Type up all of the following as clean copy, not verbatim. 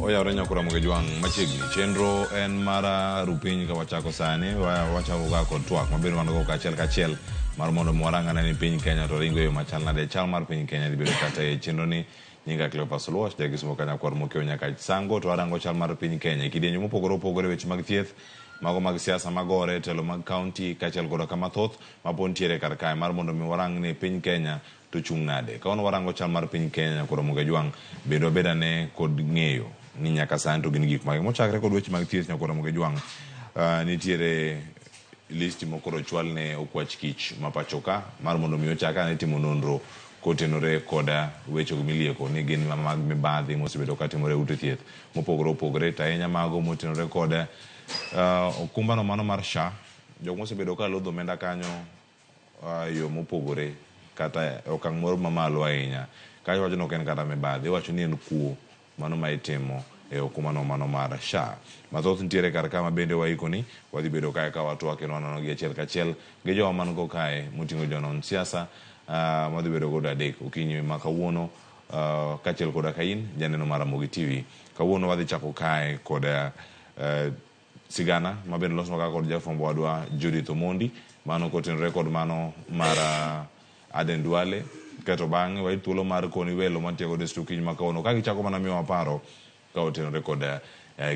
Oyawre nyakura Moge Jwang' machiegni. Chenro en mar rupiny ka wachako sani, wachako ga kod twak mabedo wan go kachiel kachiel mar mondo mi warang ane ni piny Kenya to ringo e yo machal nade. Chal mar piny Kenya dhi bedo kata e chenro ni nyinga Cleophas Oluoch, ja Kisumo ka nyakwar Mokeo nyaka Sango to warango chal mar piny Kenya e kidienje mopogore opogore weche mag thieth, mago mag siasa magore, telo mag kaunti kaachiel koda ka mathoth mapod nitiere kar kae mar mondo mi warang ni piny Kenya to chung' nade? Ka wan warango chal mar piny Kenya kod Ramogi Ajwang', bende wabed ane kod ng'eyo ni nyaka sani to gin gik mage. Mochakre kod weche mag thieth nyakor Ramogi Ajwang', nitiere listi mokoro ochwal ne okwach kich ma pacho ka mar mondo mi ochak ane timo nonro kotenore kod weche go milieko ni gin mag mibadhi mosebedo katimore e ute thieth mopogore opogore to ahinya mago motenore kod okumbano mano mar SHA, jok mosebedo ka lodho omenda kanyo e yo mopogore kata e okang' moro mamalo ahinya. Kae iwacho ni ok en kata mibadhi, iwacho ni en kuo mano ma itimo e okumano mano mar SHA. Mathoth nitiere kar ka ma bende waikoni wadhi bedo kae ka watwak kendo wanono gi achiel kachiel gi jowa man go kae moting'o jonon siasa uh, wadhi bedo godo adek okinyi ma kawuono uh, kaachiel koda ka in janeno mar Ramogi TV. Kawuono wadhi chako kae kod uh, Sigana ma bende olosnwa ka kod jafwambo wadwa Judith Omondi, mano kotenore kod mano mar Aden Duale. Kaeto bang'e wayud thuolo mar koni welo mantie godo e studio okinyi ma kawuono ka gichako mana miyowa paro ka otenore kod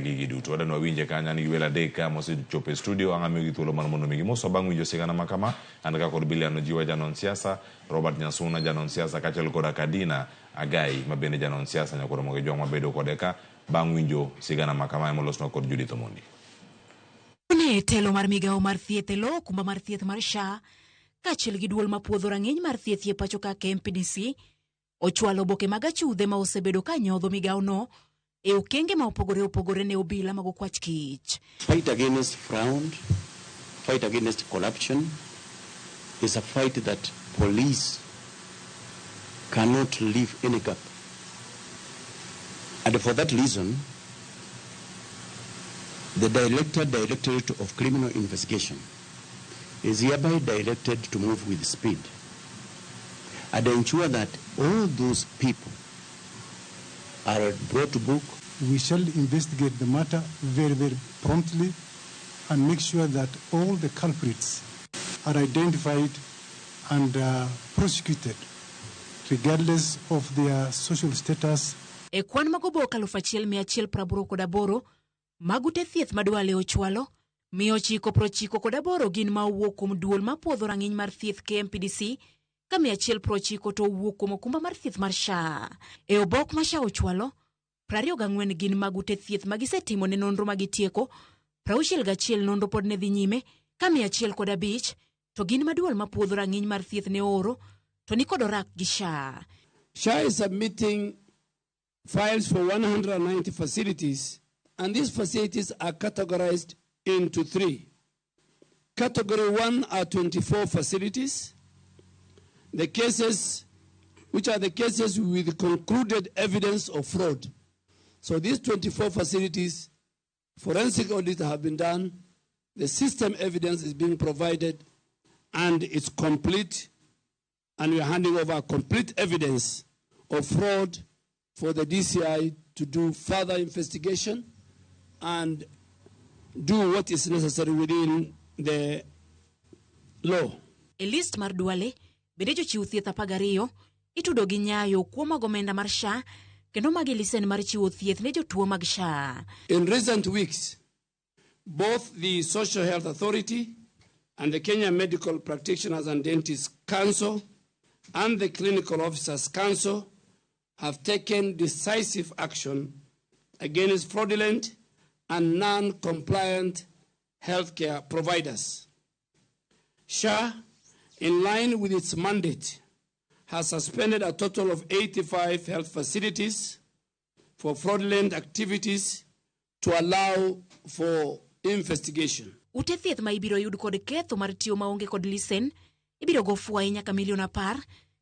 gigi duto. Wadwa ni wawinje kanyo, an gi welo adek ka mosechopo e studio, ang' amiyogi thuolo mar mondo mi gimoswa bang' winjo sigana ma kama. An ka kod Billian Ojiwa janon siasa, Robert Nyasuna janon siasa kaachiel koda Kadina Agai ma bende janon siasa nyakwar Ramogi Jwang' mabedo kode ka. bang' winjo sigana ma kamae molosnwa kod Judith Omondi. Ne telo mar migawo mar thieth e lo okumba mar thieth mar SHA kaachiel gi duol mapuodho rang'iny mar thieth e pacho ka KMPDC ochwalo oboke mag achudhe ma osebedo ka nyodho migawono e okenge ma opogore opogore ne obila mag okwach kich. Fight against fraud, fight against corruption is a fight that police cannot leave any gap. And for that reason, the Director, Directorate of Criminal Investigation is hereby directed to move with speed and ensure that all those people are brought to book. We shall investigate the matter very, very promptly and make sure that all the culprits are identified and prosecuted regardless of their social status. E kwan mag oboke 1188 mag ute thieth ma Duale ochwalo, 998 gin ma owuok kuom duol mapuodho rang'iny mar thieth KMPDC ka 190 to owuok kuom okumba mar thieth mar SHA. E obok ma SHA ochwalo, 24 gin mag ute thieth ma gisetimo ne nonro ma gitieko, 61 nonro pod ne dhi nyime, ka 105 to gin ma duol mapuodho rang'iny mar thieth ne ooro to ni kod orak gi SHA. SHA is submitting files for 190 facilities, and these facilities are categorized into three. Category 1 are 24 facilities. The cases, which are the cases with concluded evidence of fraud. So these 24 facilities, forensic audits have been done, the system evidence is being provided, and it's complete, and we are handing over complete evidence of fraud for the DCI to do further investigation and do what is necessary within the law. E list mar Duale, bende jochiw thieth 12 itudo gi nyayo kuo mag omenda mar SHA kendo magi lisen mar chiwo thieth ne jotuo mag SHA. In recent weeks, both the Social Health Authority and the Kenya Medical Practitioners and Dentists Council and the Clinical Officers Council have taken decisive action against fraudulent and non-compliant healthcare providers. SHA, in line with its mandate, has suspended a total of 85 health facilities for fraudulent activities to allow for investigation. Ute thieth ma ibiro yud kod ketho mar tiyo maonge kod lisen ibiro go fwai nyaka milion 10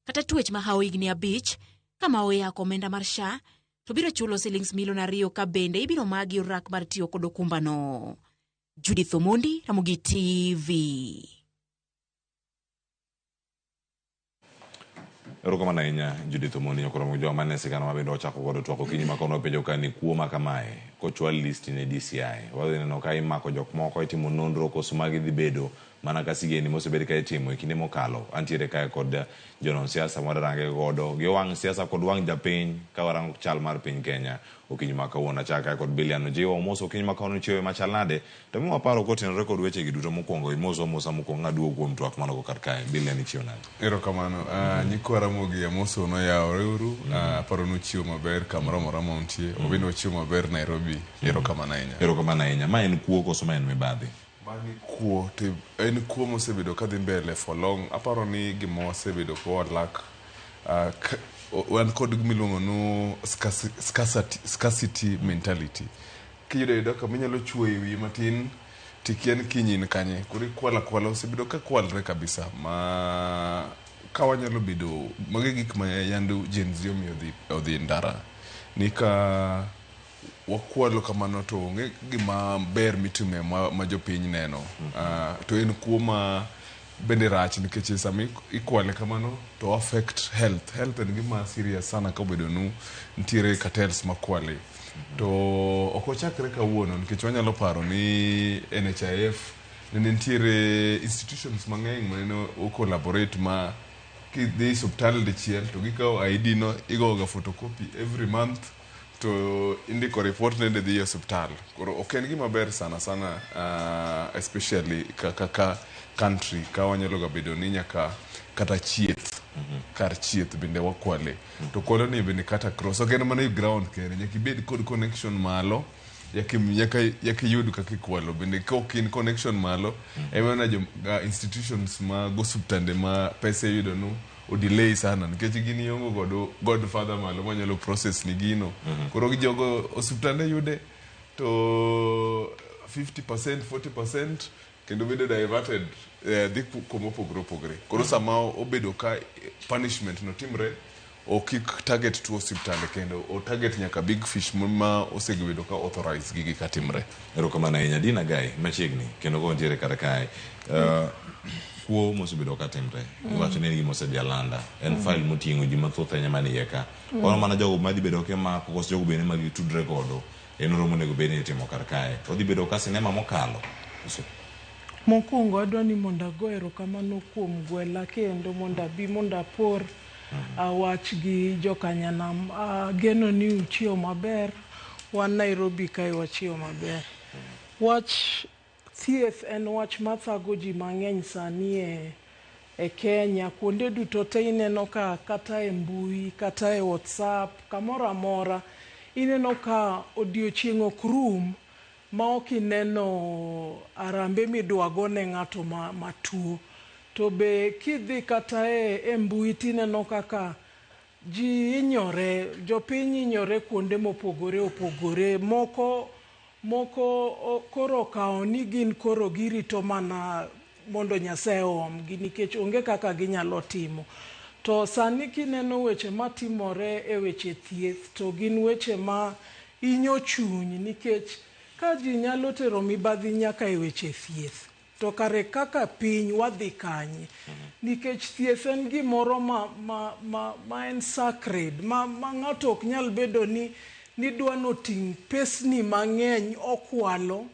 kata twech mahawo higni 5 kama oyako omenda mar SHA to biro chulo silings milion 2 ka bende ibiro magi orak mar tiyo kod okumbano. Judith Omondi, Ramogi TV. Erokamano ahinya Judith Omondi Nyakoromo jowa mane sigana ma bende wachako godo twak okinyi ma kawuono wapenjo ka ni kuo ma kamae kochwal list ne DCI wadhi neno ka imako jok moko itimo nonro koso magi dhi bedo mana ka sigendni mosebed ka itimo e kinde mokalo. Antiere kae kod jonon siasa mwadarange godo gi wang' siasa kod wang' japiny ka warango chal mar piny Kenya okinyi ma kawuono. Achako kae kod Bilian Ojiwo omoso okinyi ma kawuono chiwo machal nade to miwa paro kotenore kod weche gi duto. Mokwongo imoso amosa mokwongo ng'aduogo kuom twak manogo kar kae. Bilian, ichiwo nade? Erokamano. Nyikwa Ramogi amoso noyawore uru. Aparo ni uchiwo maber kamoro amora ma untie. Wabende wachiwo maber Nairobi. Erokamano ahinya. Erokamano ahinya. Ma en kuo koso ma en mibadhi? Mani kuo to en kuo mosebedo kadhi mbele for long. Aparo ni gima wasebedo ka walak wan kod gimiluongo ni scarcity mentality. Kiyudo ayuda kama inyalo chuoyo e wiyi matin tikia ni kiny in kanye. Koro ikwalo akwala osebedo ka kwalre kabisa ma ka wanyalo bedo magi gik ma yande Gen Z omiyo odhi ndara ni ka wakwalo kamano to onge gima ber mitime ma jopiny neno. To en kuo ma bende rach nikech sama ikwale kamano to affect health. Health en gima serious sana kobedo nu nitiere cartels makwale. To ok ochakre kawuono nikech wanyalo paro ni NHIF ne nitiere institutions mang'eny manene o collaborate ma kidhi e osiptal dichiel to gikawo ID no igoga photocopy every month to indiko report nende dhi e osiptal. Koro ok en gima ber sana sana especially kaka country ka wanyalo ga bedo ni nyaka kata chieth kar chieth bende wakwale. To kwalo ni bende kata cross ok en mana e ground kende nyaka ibed kod connection malo nyaka iyud kaka ikwalo bende ka ok in connection malo ema jo institutions mag osiptande ma pesa iyudo nu o delay sana nikech gin iongo godo godfather malo manyalo process ni gino. Koro jogo osiptande yude to 50% 40% kendo bedo diverted dhi kuma opogore opogore. Koro sama obedo ka punishment no timre ok ik target tuo osiptande kendo o target nyaka big fish ma osebedo ka authorize gigi ka timre. Erokamano ahinya Dina Gai machiegni kendo kontiere kar kae. Kuo mosebedo ka timre iwacho ni en gima osedhi alanda en file moting'o ji mathoth ahinya man iye ka. Ono mana jogo madhi bedo kimako koso jogo bende ma gitudre godo en nonro monego bed ni itimo kar kae. Odhi bedo ka sinema mokalo koso? Mokwongo adwa ni mondo ago erokamano kuom gwela kendo mondo abi mondo apor wach gi jokanyanam. Ageno ni uchiewo maber, wan Nairobi kae wachiewo maber. Wach thieth en wach mathago ji mang'eny sani e Kenya. Kuonde duto te ineno ka kata e mbui, kata e WhatsApp, kamoro amora ineno ka odiochieng' ok rum ma ok ineno arambe midwa go ne ng'ato matuo. To be kidhi kata e mbui tineno kaka ji hinyore, jopiny hinyore kuonde mopogore opogore. Moko koro okawo ni gin koro girito mana mondo Nyasaye oomgi nikech onge kaka ginyalo timo. To sani kineno weche matimore e weche thieth to gin weche ma hinyo chuny nikech ka ji nyalo tero mibadhi nyaka e weche thieth to kare kaka piny wadhi kanye? Nikech thieth en gimoro ma en sacred ma ng'ato ok nyal bedo ni dwa noting' pesni mang'eny okwalo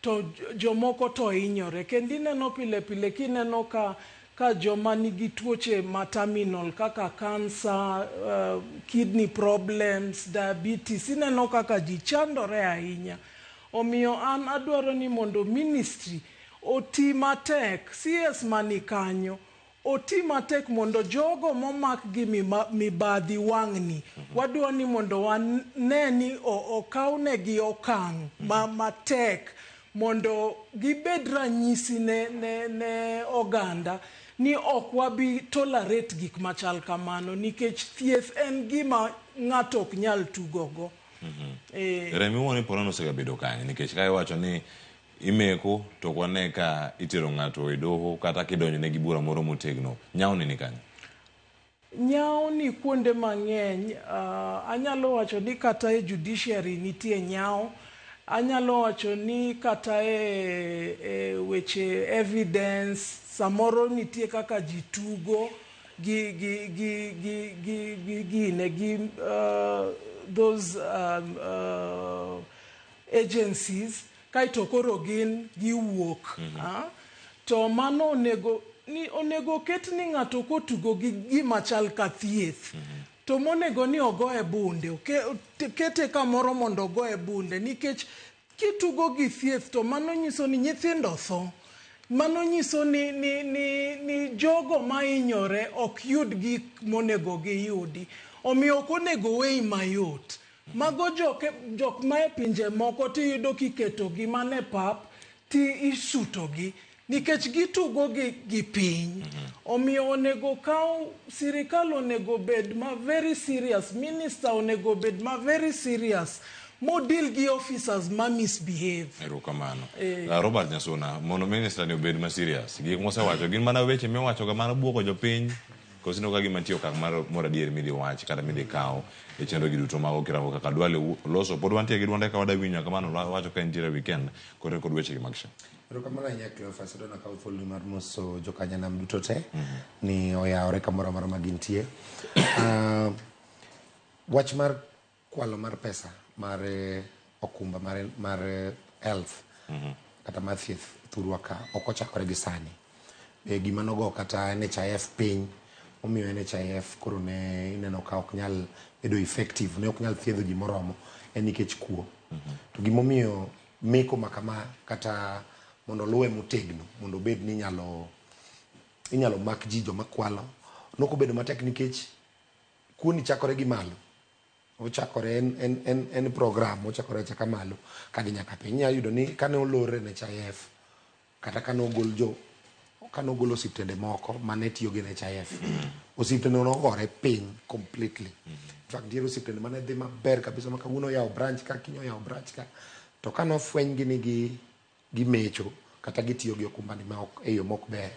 to jomoko to hinyore. Kendo ineno pile pile kineno ka joma nigi tuoche ma terminal kaka cancer, kidney problems, diabetes, ineno kaka ji chandore ahinya. Omiyo an adwaro ni mondo ministry oti matek, CS mani kanyo oti matek mondo jogo momak gi mibadhi wang'ni wadwa ni mondo wane ni okawnegi okang' matek mondo gibed ranyisi ne oganda ni ok wabi tolerate gik machal kamano nikech thieth en gima ng'ato ok nyal tugogo. Remi wuon ni polo osegabedo kanye nikech ka iwacho ni imeko to ok wane ka itero ng'ato e doho kata kidonjone gi bura moro motegno. Nyawni ni kanye? Nyawo ni kuonde mang'eny. Anyalo wacho ni kata e judiciary nitie nyawo. Anyalo wacho ni kata e weche evidence samoro nitie kaka ji tugo. gi gi gi gi gi gi gine gi those agencies kaeto koro gin giwuok. Ah? To mano onego ni onego ket ni ng'ato kotugo gi gima chal ka thieth to monego ni ogoye bunde, kete kamoro mondo ogoye bunde, nikech kitugo gi thieth to mano nyiso ni nyithindo tho, mano nyiso ni jogo mahinyore ok yud gik monego giyudi. Omiyo ok onego weyi mayot. Mago jok ma e pinje moko tiyudo kiketogi mana e pap ti isutogi nikech gitugo gi piny. Omiyo onego kaw sirikal, onego bed ma very serious, minister onego bed ma very serious modeal gi officers ma misbehave. Erokamano. Robert Nyasuna, mondo minister ni obed ma serious, gik mosewacho gin mana weche miwacho ga mana buogo jopiny, koso ineno ka gima nitie okang' mar adier midhi wach kata midhi kaw e chenro gi duto mago kirango kaka Duale loso pod wantie gi duonde ka wada winjo kamano wacho ka entiere weekend kore kod weche gi mag SHA. Erokamano ahinya, Cleophas. Adwa nakaw thuoloni mar moso jokanyanam duto te ni oyawore kamoro amora ma gintie. Wach mar kwalo mar pesa mar okumba mar health kata mar thieth thurwa ka ok ochakore gi sani. Gima nogo kata NHIF piny omiyo NHIF koro ne ineno ka ok nyal bedo effective, ne ok nyal thiedho ji moromo en nikech kuo. To gimomiyo meko ma kama kata mondo oluwe motegno mondo obed ni inyalo mak ji joma kwalo nokobedo matek nikech kuoni chakore gi malo, ochakore en program ochakore achaka malo kadhi nyaka piny. Inyalo yudo ni kane olor NHIF kata kane ogol jo kane ogol osiptende moko mane tiyo gi NHIF, osiptende nogore piny completely. In fact, nitiere osiptende mane dhi maber kabisa ma kawuono oyawo branch ka, kiny oyawo branch ka, to kane ofwenygi ni gi gimecho kata gitiyo gi okumbani ma ok e yo mok ber,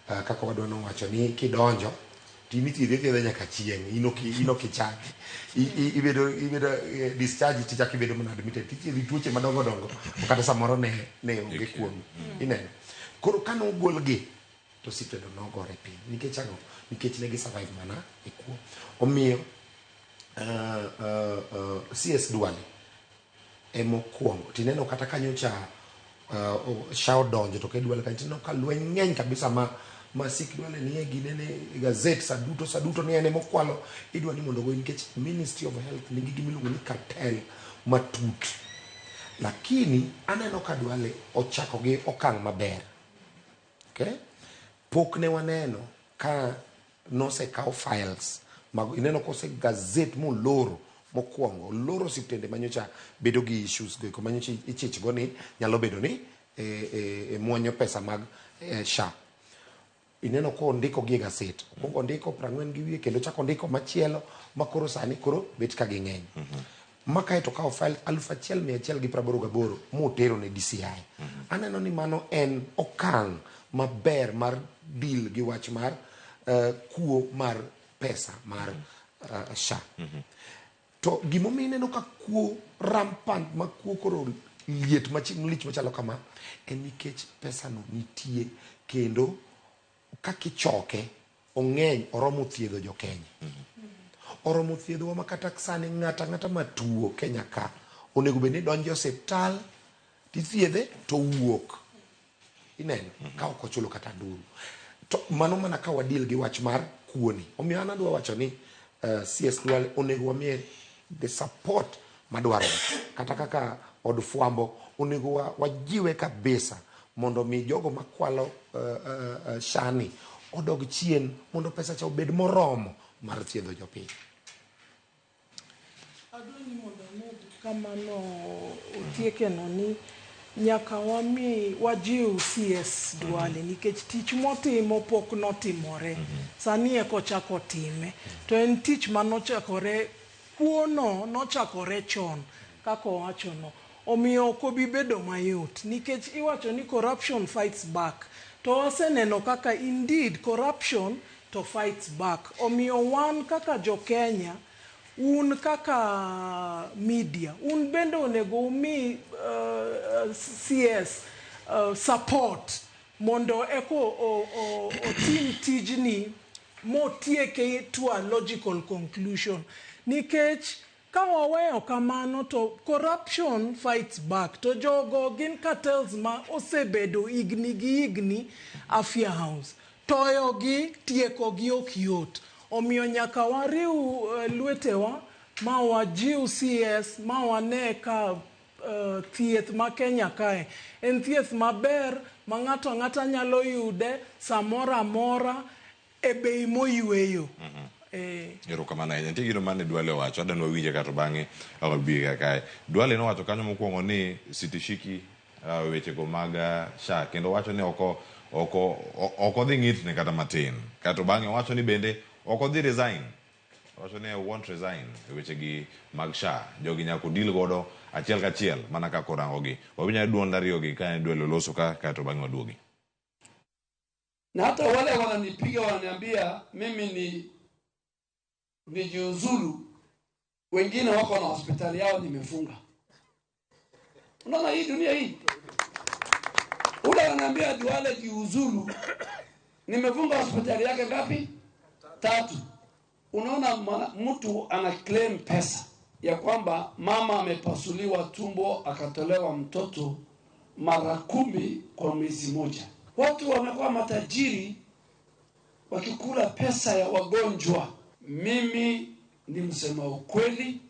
kaka wadwa nowacho ni kidonjo to in ithiedhi athiedha nyaka chieng' in ok ichangi, ibedo discharge tichako ibedo mana admitted, tithiedhi tuoche madongo dongo ma kata samoro ne onge kuomi. Ineno koro kane ogolgi to osiptende nogore piny. Nikech ang'o? Nikech ne gi survive mana e kuo. Omiyo CS Duale emokwongo tineno kata kanyocha SHA odonjo to Duale kanyo tineno ka lweny ng'eny kabisa ma sik Duale nie ginene e gazet sa duto sa duto ni en emokwalo, idwa ni mondo ogoyi nikech Ministry of Health nigi gimiluongo ni cartel matut. Lakini aneno ka Duale ochako gi okang' maber. Okay? Pok ne waneno ka nosekaw files mag ineno kose gazet moloro mokwongo oloro osiptende manyocha bedo gi issues go eko manyocha ichich go ni nyalo bedo ni muonyo pesa mag SHA. Ineno kondiko gi e gaset, okwongo ondiko 40 gi wiye kendo chako ondiko machielo ma koro sani koro bet ka ging'eny. Ma kaeto kawo file 1188 motero ne DCI. Aneno ni mano en okang' maber mar deal gi wach mar kuo mar pesa mar SHA. To gimomiyo ineno ka kuo rampant ma kuo koro liet lich machalo kama en nikech pesano nitie kendo kakichoke ong'eny oromo thiedho jo Kenya. Oromo thiedhowa ma kata sani ng'ata ang'ata matuo Kenya ka onego bed ni donjo e osiptal tithiedhe to wuok. Ineno ka ok ochulo kata nduru. To mano mana ka wadeal gi wach mar kuoni. Omiyo an adwa wacho ni CS Duale onego wamiye the support madwarore. Kata kaka od fwambo onego wajiwe kabisa mondo mi jogo makwalo SHA ni odog chien mondo pesa cha obed moromo mar thiedho jopiny. Adwa ni mondo amed kamano otiekeno ni nyaka wami wajiw CS Duale nikech tich motimo pok notimore. Sani eka ochako time. To en tich manochakore, kuono nochakore chon kaka owachono. Omiyo ok obi bedo mayot nikech iwacho ni corruption fights back. To waseneno kaka indeed corruption to fights back. Omiyo wan kaka jo Kenya, un kaka media, un bende onego umi CS support mondo eko otim tijni. Motieke to a logical conclusion. Nikech ka waweyo kamano to corruption fights back. To jogo gin cartels ma osebedo higni gi higni Afya House. Toyo gi, tieko gi ok yot. Omiyo nyaka wariw lwetewa ma wajiw CS ma wane ka thieth ma Kenya kae en thieth maber ma ng'ato ang'ata nyalo yude samoro amora e bei moyweyo. Erokamano ahinya. Nitie gino mane Duale owacho, adwa ni wawinje kato bang'e wabi kae. Duale nowacho kanyo mokwongo ni sitishiki wechego mag SHA kendo wacho ni oko odhi ng'itne kata matin. Kato bang'e owacho ni bende ok odhi resign. Owacho ni I won't resign e wechegi mag SHA. Jogi nyaka deal godo achiel kachiel mana kaka orangogi. Wawinj ane duond ariyogi ka Duale oloso ka kaeto bang'e waduogi. Na hata wale wananipiga wananiambia mimi ni nijiuzulu, wengine wako na hospitali yao nimefunga. Unaona hii dunia hii, ule ananiambia Duale jiuzulu, nimefunga hospitali yake ngapi? 3. Unaona mtu ana claim pesa ya kwamba mama amepasuliwa tumbo akatolewa mtoto mara 10 kwa mwezi moja. Watu wamekuwa matajiri wakikula pesa ya wagonjwa. Mimi ni msema ukweli,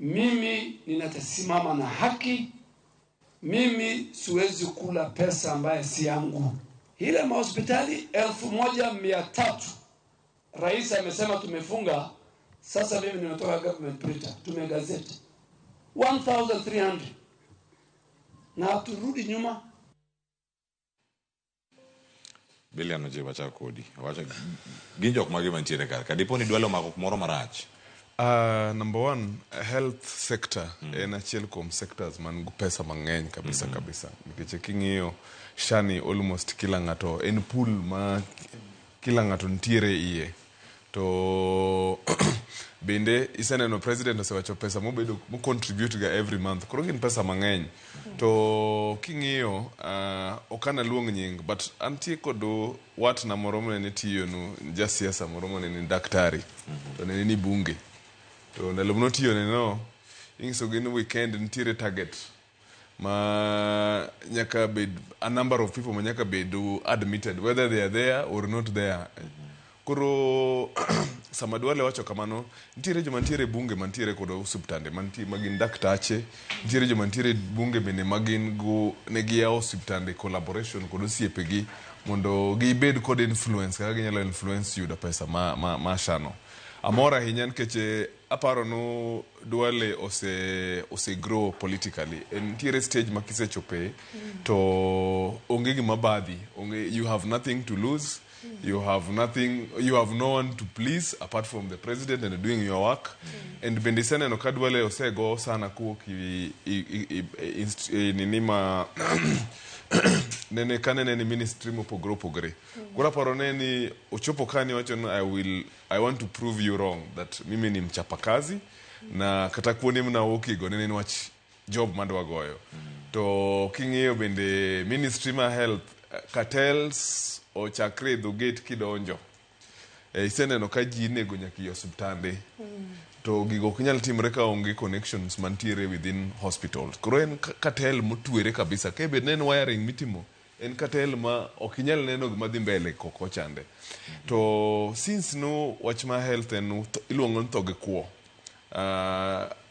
mimi ninatasimama na haki, mimi siwezi kula pesa ambaye si yangu. Ile mahospitali 1300 rais amesema tumefunga. Sasa mimi nimetoka government printer, tumegazeti 1300 na turudi nyuma. Bilian ojiwo chako kodi. Owacho gin jok mage mantiere kar ka. Dipo ni Duale omako kumoro marach. Number one, health sector en achiel kuom sectors man gi pesa mang'eny kabisa kabisa. Nikech king'iyo SHA ni almost kila ng'ato en pool ma kila ng'ato nitiere iye. To bende iseneno president osewacho pesa mobedo mo contribute ga every month. Koro gin pesa mang'eny. To king'iyo ok analuong nying but antie kod watna moro mane tiyo nu jasiasa moro mane ni daktari. To ne ni bunge. To ndalo manotiyo ne no inyisogi ni weekend nitiere target ma nyaka bed a number of people ma nyaka bed admitted whether they are there or not there. Koro sama Duale wacho kamano, nitiere joma nitiere bunge mantiere kod osiptande mantie magin daktache, nitiere joma nitiere bunge bende magin go ne giyawo osiptande collaboration kod osiepegi mondo gibed kod influence kaka ginyalo influence yudo pesa ma SHA no. Amor ahinya nikech aparo nu Duale ose grow politically. Nitiere stage ma kisechope to onge gima badhi, onge, you have nothing to lose. You have nothing, you have no one to please apart from the president and doing your work. And bende iseneno ka Duale osego sana kuwuok i nini ma nene kanene ni ministry mopogore opogore. Koro aparo ne ni ochopo kani wacho ni I want to prove you wrong that mimi ni mchapakazi na kata kuonde mnawuokigo nene ni wach job madwa goyo. To king'iyo bende ministry ma health cartels ochakre e dho gate kidonjo. Iseneno ka ji inego nyaka e osiptande. To gigo ok nyal timre ka onge connections mantiere within hospitals. Koro en cartel motwere kabisa. Ka bed ne en wiring mitimo, en cartel ma ok inyal neno gima dhi mbele koko chande. To since no wach ma health en iluongo ni tho gi kwo.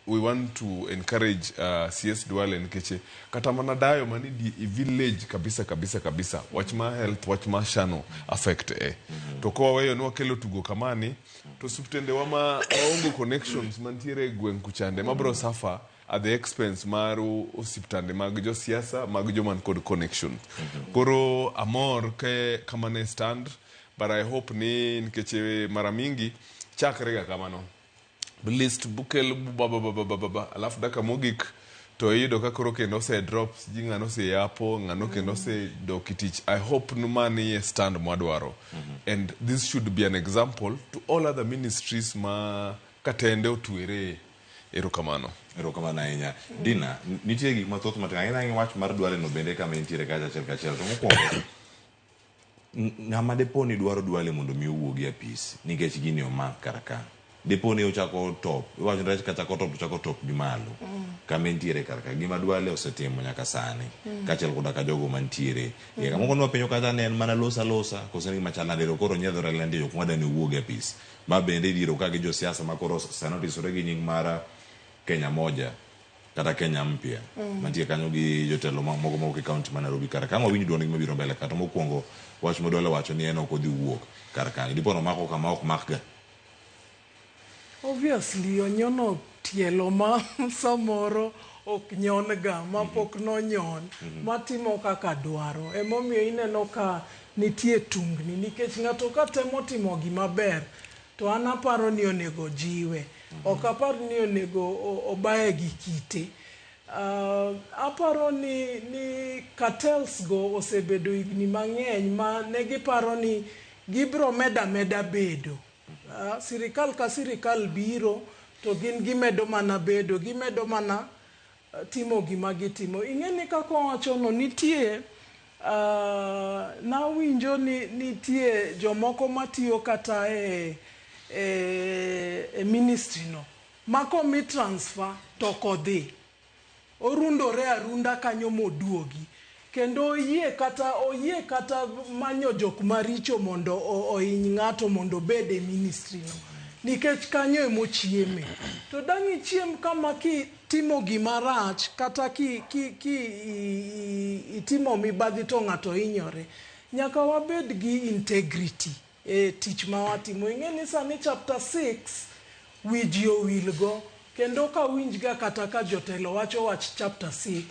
We want to encourage CS Duale nikech kata mana dayo mani e village kabisa kabisa kabisa wach ma health wach ma SHA no affect e. To ka waweyo ni wakelo tugo kamani to osiptende wa ma waonge connections mantiere e gweng' kuchande mabro suffer at the expense mar osiptande mag josiasa mag joma kod connections. Koro amor ke kama ne stand but I hope ni nikech mara mingi chakre ga kamano. List bukel ba ba ba ba ba ba alafu dakika mogik to iyudo ka koro kendo ose drop ji ng'ano ose yapo ng'ano kendo ose dok e tich. I hope ni mani e stand mwadwaro. And this should be an example to all other ministries ma katende otwere. Erokamano. Erokamano ahinya. Dina, nitie gik mathoth matin. Ahinya ahinya wach mar Duale no bende kama intiere kacha achiel kachiel. To mokwongo, Ng'ama dipo ni dwaro Duale mondo mi owuogi e apis nikech gini omak kar ka. Dipo ni ochako top, iwacho ni rech kachako top to chako top gi malo. Kama entiere kar ka. Gima Duale osetimo nyaka sani. Kaachiel koda ka jogo mantiere. Mm. Kamoko nwapenjo kata ni en mana losa losa koso en gima chal nade koro nyiedhore lende jok mwadwa ni owuog e apis. Ma bende idhiero ka gi josiasa ma koro sani otisore gi nying mar Kenya Moja kata Kenya Mpya mantie kanyo gi jotelo moko mawuok e kaunti ma Nairobi kar ka. Ang' wawinj duondgi mabiro mbele ka. To mokwongo wach ma Duale wacho ni en ok odhi wuok kar kanyo. Dipo ni omako kama ok makga. Obviously onyono tielo ma samoro ok nyon ga ma pok nonyon matimo kaka dwaro. Emomiyo ineno ka nitie tungni nikech ng'ato ka temo timo gima ber to an aparo ni onego jiwe. Ok apar ni onego obaye gi kite. Aparo ni cartels go osebedo higni mang'eny ma ne giparo ni gibro meda meda bedo. Sirikal ka sirikal biro to gin gimedo mana bedo, gimedo mana timo gima gitimo. Ing'e ni kaka owacho no nitie nawinjo ni nitie jomoko matiyo kata e ministry no ma komi transfer to ok odhi. Orundore arunda kanyo moduogi. Kendo oyie kata manyo jok maricho mondo ohiny ng'ato mondo obed e ministry no. Nikech kanyo emochieme. To dang' ichiem kama kitimo gima rach kata ki itimo mibadhi to ng'ato hinyore. Nyaka wabed gi integrity e tich ma watimo. Ing'e ni sani chapter 6 wi ji owil go kendo kawinj ga kata ka jotelo wacho wach chapter 6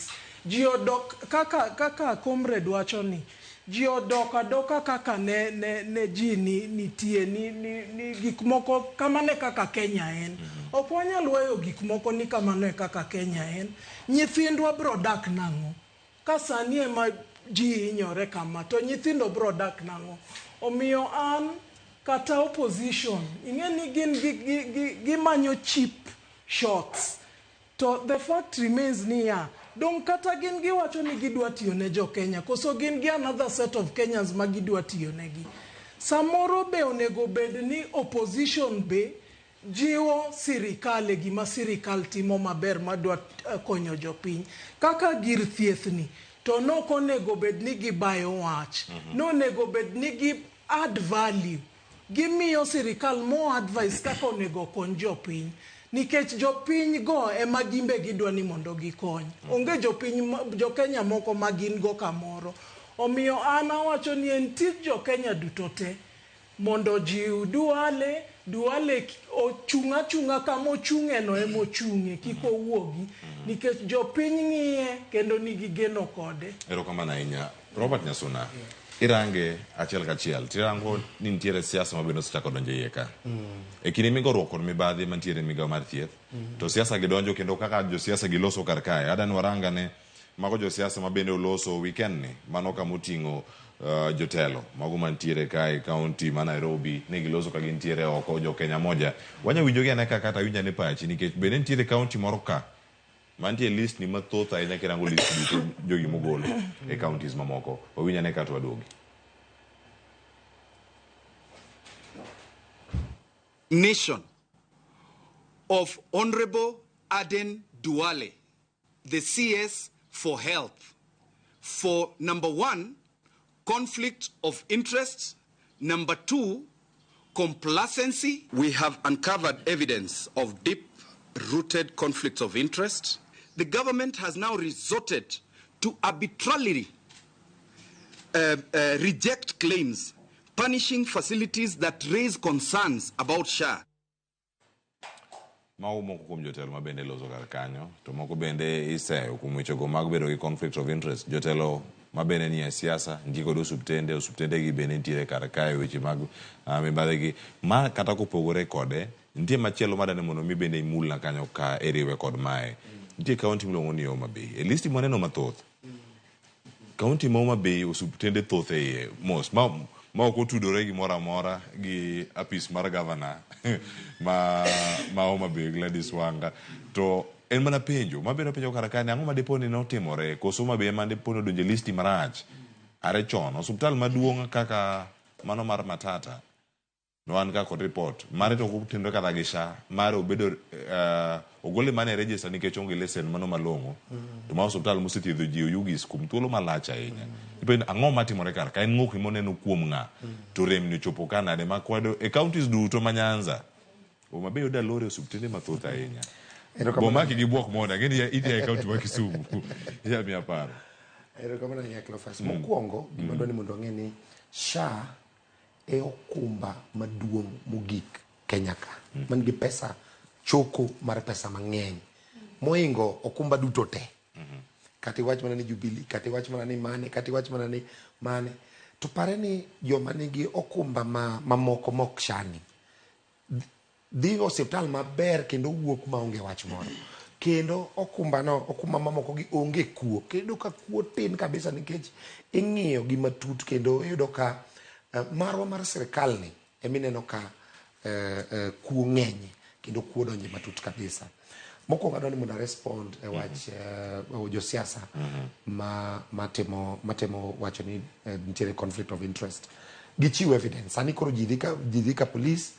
ji odok kaka comrade wacho ni ji odok adoka kaka ne ji ni nitie ni gik moko kamano e kaka Kenya en. Ok wanyal weyo gik moko ni kamano e kaka Kenya en. Nyithindwa bro dak nang'o? Ka sani ema ji hinyore kama to nyithindo bro dak nang'o? Omiyo an kata opposition ing'e ni gin gimanyo cheap shots. To the fact remains niya, dong kata gin giwacho ni gidwa tiyo ne jo Kenya, koso gin gi another set of Kenyans ma gidwa tiyo negi. Samoro be onego bed ni opposition be jiwo sirikal e gima sirikal timo maber madwa konyo jopiny. Kaka gir thieth ni, to nok onego bed ni gibayo wach. Nonego bed ni gi add value. Gimiyo sirikal more advice kaka onego okony jopiny. Nikech jopiny go ema gimbe gidwa ni mondo gikony. Onge jopiny, jo-Kenya moko ma gin go kamoro. Omiyo an awacho ni en tij jo-Kenya duto te mondo jiw Duale, Duale ochung' achung'a kama ochung'e no ema ochung'e, kik owuogi. Nikech jopiny ng'iye kendo nigi geno kode. Erokamano ahinya. Robert Nyasuna, irange achiel kachiel tirango ni nitiere siasa ma bende osechako donjo e iye ka. E kinde migoruok kod mibadhi mantiere e migawo mar thieth, to siasa gi donjo kendo kaka josiasa gi loso kar kae. Adani warangane mago josiasa ma bende oloso weekend ni, mano kama oting'o jotelo mago mantiere kae e kaunti ma Nairobi ne giloso ka gintiere oko jo Kenya moja. Wanya winjogi ane ka kata winj ane pachi nikech bende nitiere kaunti moro ka mantie list ni mathoth ahinya kirango list duto jogi mogolo e counties mamoko. Wawinj ane ka to waduogi. Nation of Honorable Aden Duale, the CS for Health, for number one, conflict of interest, number two, complacency. We have uncovered evidence of deep rooted conflicts of interest. The government has now resorted to arbitrarily reject claims, punishing facilities that raise concerns about SHA. Mago moko kuom jotelo ma bende loso kar kanyo to moko bende iseyo kuom wechego mag bedo gi conflict of interest. Jotelo ma bende nie siasa nitie kod osuptende, osuptende gi bende nitiere kar kae weche mag mibadhi gi ma kata kopogore kode nitie machielo madani mondo mi bende imulna kanyo ka iriwe kod mae. Nitie kaunti miluongo ni Homa Bay. E listi mwaneno mathoth, kaunti ma Homa Bay osuptende thoth e iye mos ma ok otudore gimoro amora gi apis mar gavana ma Homa Bay Gladys Wanga to en mana penjo mabiro penjo kar ka ni ang'o ma dipo ni notimore koso Homa Bay ema dipo ni odonjo e listi marach. Are chon osuptal maduong' kaka mano mar Matata ne wan ka kod report mare to ok otenore kata gi SHA mare obedo ogole mana e register nikech onge lesen mano malong'o to ma osuptal mosethiedho ji Oyugis kuom thuolo malach ahinya. Ipenjo ang'o matimore kar ka en ng'okni moneno kuom ng'a to rem ni ochopo ka nade ma kwedo e counties duto ma Nyanza Homa Bay oda lore osuptende mathoth ahinya. Erokamano. Bomaki gi bwok mondo ang'e ni idhi e county ma Kisumu. Inya miya paro. Erokamano ahinya Cleophas. Mokwongo, gima adwa ni mondo wang'e ni SHA e okumba maduong' mogik Kenya ka man gi pesa choko mar pesa mang'eny moingo okumba duto te. Kata iwach mana ni Jubilee, kata iwach mana ni mane, kata iwach mana ni mane. To pare ni joma nigi okumba ma mamoko mok SHA ni dhi e osiptal maber kendo wuok maonge wach moro. Kendo okumbano, okumba mamoko gi onge kuo. Kendo ka kuo tin kabisa nikech ing'iyo gi matut kendo iyudo ka marwa mar sirkal ni emineno ka kuo ng'enye kendo kuo donje matut kabisa. Mokwongo adwa ni mondo a respond e wach josiasa ma matemo wacho ni nitiere conflict of interest. Gichiw evidence. Sani koro ji dhi ka police,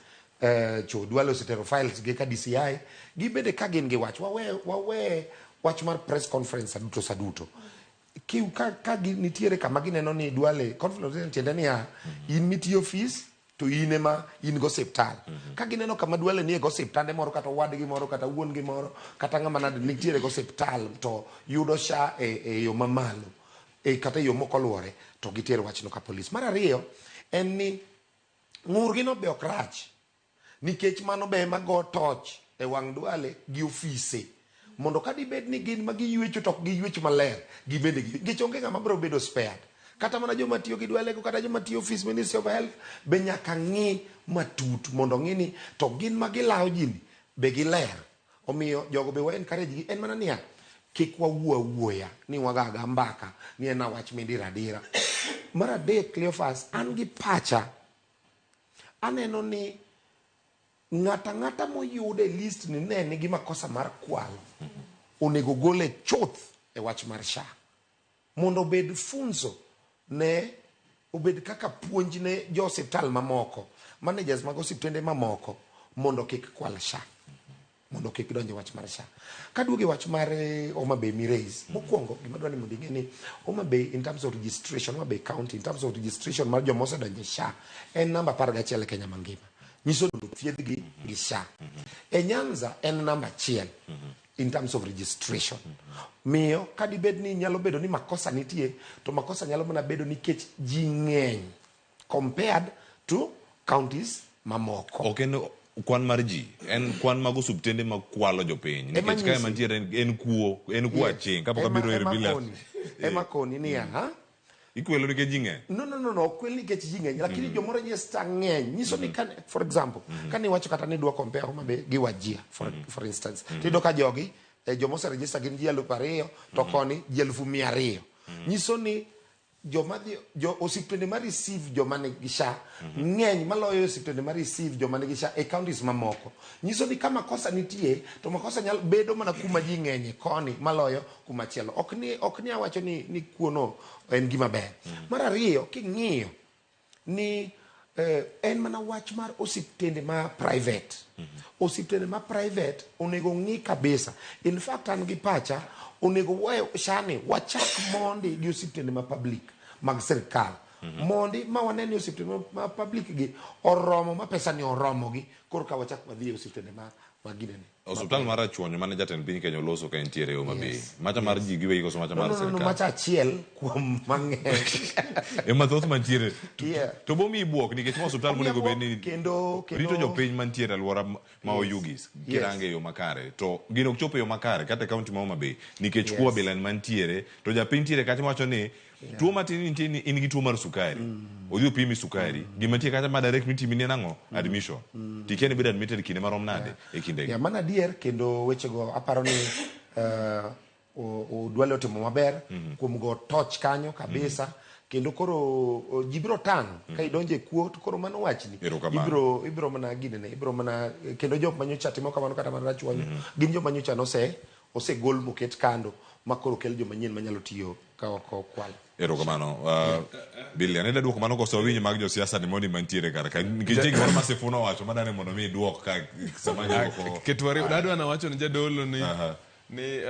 cho Duale osetero files gi ka DCI, gibende ka gin gi wach. Wawe wach mar press conference saduto saduto. Ka nitiere kama gineno ni Duale conflict of interest tiende niya, in mitiyo office to in ema in go osiptal. Ka gineno kama Duale nie go osiptande moro kata owadgi moro kata wuon gi moro kata ng'ama nade nitiere go osiptal to yudo SHA e yo mamalo kata e yo mok oluwore to giter wachno ka polis. Mar ariyo en ni ng'urgi no be ok rach nikech mano be ema go toch e wang' Duale gi ofise mondo ka dibed ni gin ma giywecho to ok giywech maler gibende nikech onge ng'ama biro bedo spared. Kata mana joma tiyo gi Duale go kata joma tiyo office Ministry of Health be nyaka ng'i matut mondo ng'i ni to gin ma gilawo ji ni be giler. Omiyo jogo be wa encourage gi en mana niya kik wawuo awuoya ni wagaga mbaka ni en wach midiro adira. Mar adek Cleophas, an gi pacha aneno ni ng'ata ng'ata moyud e list ni ne nigi makosa mar kwalo onego gole chuth e wach mar SHA mondo obed funzo ne obed kaka puonj ne jo osiptal mamoko, managers mag osiptende mamoko mondo kik kwal SHA, mondo kik donj e wach mar SHA. Kaduogo e wach mar Homa Bay mi raise, mokwongo gima adwa ni mondo ing'e ni Homa Bay in terms of registration, Homa Bay County in terms of registration mar joma osedonjo e SHA en namba 11 e Kenya mangima. Nyiso ni mondo thiedhgi gi SHA. E Nyanza en namba 1 in terms of registration. Miyo kadibed ni nyalo bedo ni makosa nitie to makosa nyalo mana bedo nikech ji ng'eny compared to counties mamoko. Ok en kwan mar ji, en kwan mag osuptende mag kwalo jopiny. Nikech kae mantiere en kuo, en kuo aching' kapok abiro ir Bila. Ema koni niya, ha? Ikwelo nikech ji ng'eny? No, no, no, no, ok kwel nikech ji ng'eny, lakini jomoro register ng'eny. Nyiso ni kan, for example, kane iwacho kata ni idwa compare Homa Bay gi Wajir, for instance, tiyudo ka jogi, joma ose register gin ji 2,000, to koni ji 200,000. Nyiso ni joma dhi, jo osiptende ma receive joma nigi SHA ng'eny maloyo osiptende ma receive joma nigi SHA e counties mamoko. Nyiso ni ka makosa nitie to makosa nyalo bedo mana kuma ji ng'enye koni maloyo kuma chielo. Ok ni awacho ni kuono en gima ber. Mar ariyo, king'iyo ni en mana wach mar osiptende ma private. Osiptende ma private onego ng'i kabisa. In fact, an gi pacha onego wae SHA ni wachak mondi gi osiptende ma public mag sirkal. Mondi ma wane ni osiptende ma public gi oromo ma pesa ni oromo gi korka wachak wadhi e osiptende ma ginene. Osiptal mar Rachuonyo mane jatend piny Kenya oloso ka entiere e Homa Bay. Macha mar ji giwegi koso macha mar sirkal? No, macha achiel kuom mang'eny. Ema thoth mantiere. To bomiyi bwok nikech ma osiptal monego bed ni rito jopiny mantiere alwora ma Oyugis kirange e yo makare. To gino ok chop e yo makare kata e kaunti ma Homa Bay nikech kuo abila mantiere to japiny ntiere kacha mawacho ni tuo matin nitie ni in gi tuo mar sukari. Odhi opimi sukari. Gima nitie kacha ma direct mitimi ni en ang'o? Admission. Tikia ni bedo admitted kinde marom nade e kindegi. Yeah, mano adier kendo wechego aparo ni Duale otimo maber kuom go toch kanyo kabisa. Kendo koro ji biro tang' ka idonjo e kuo to koro mano wachni. Ibiro mana ginene, ibiro mana kendo jok manyocha timo kamano kata mana Rachuonyo gin jok manyocha osegol moket kando. Ma koro kel joma nyien manyalo tiyo ka ok okwal. Erokamano. Billy, aneda duoko mano koso winjo mag josiasa ni mondi mantiere kar ka. Nikech nitie gimoro ma Sifuna owacho madane mondo mi iduok ka sama jomoko. Ketwari dadwa nawacho ne jadolo ni ni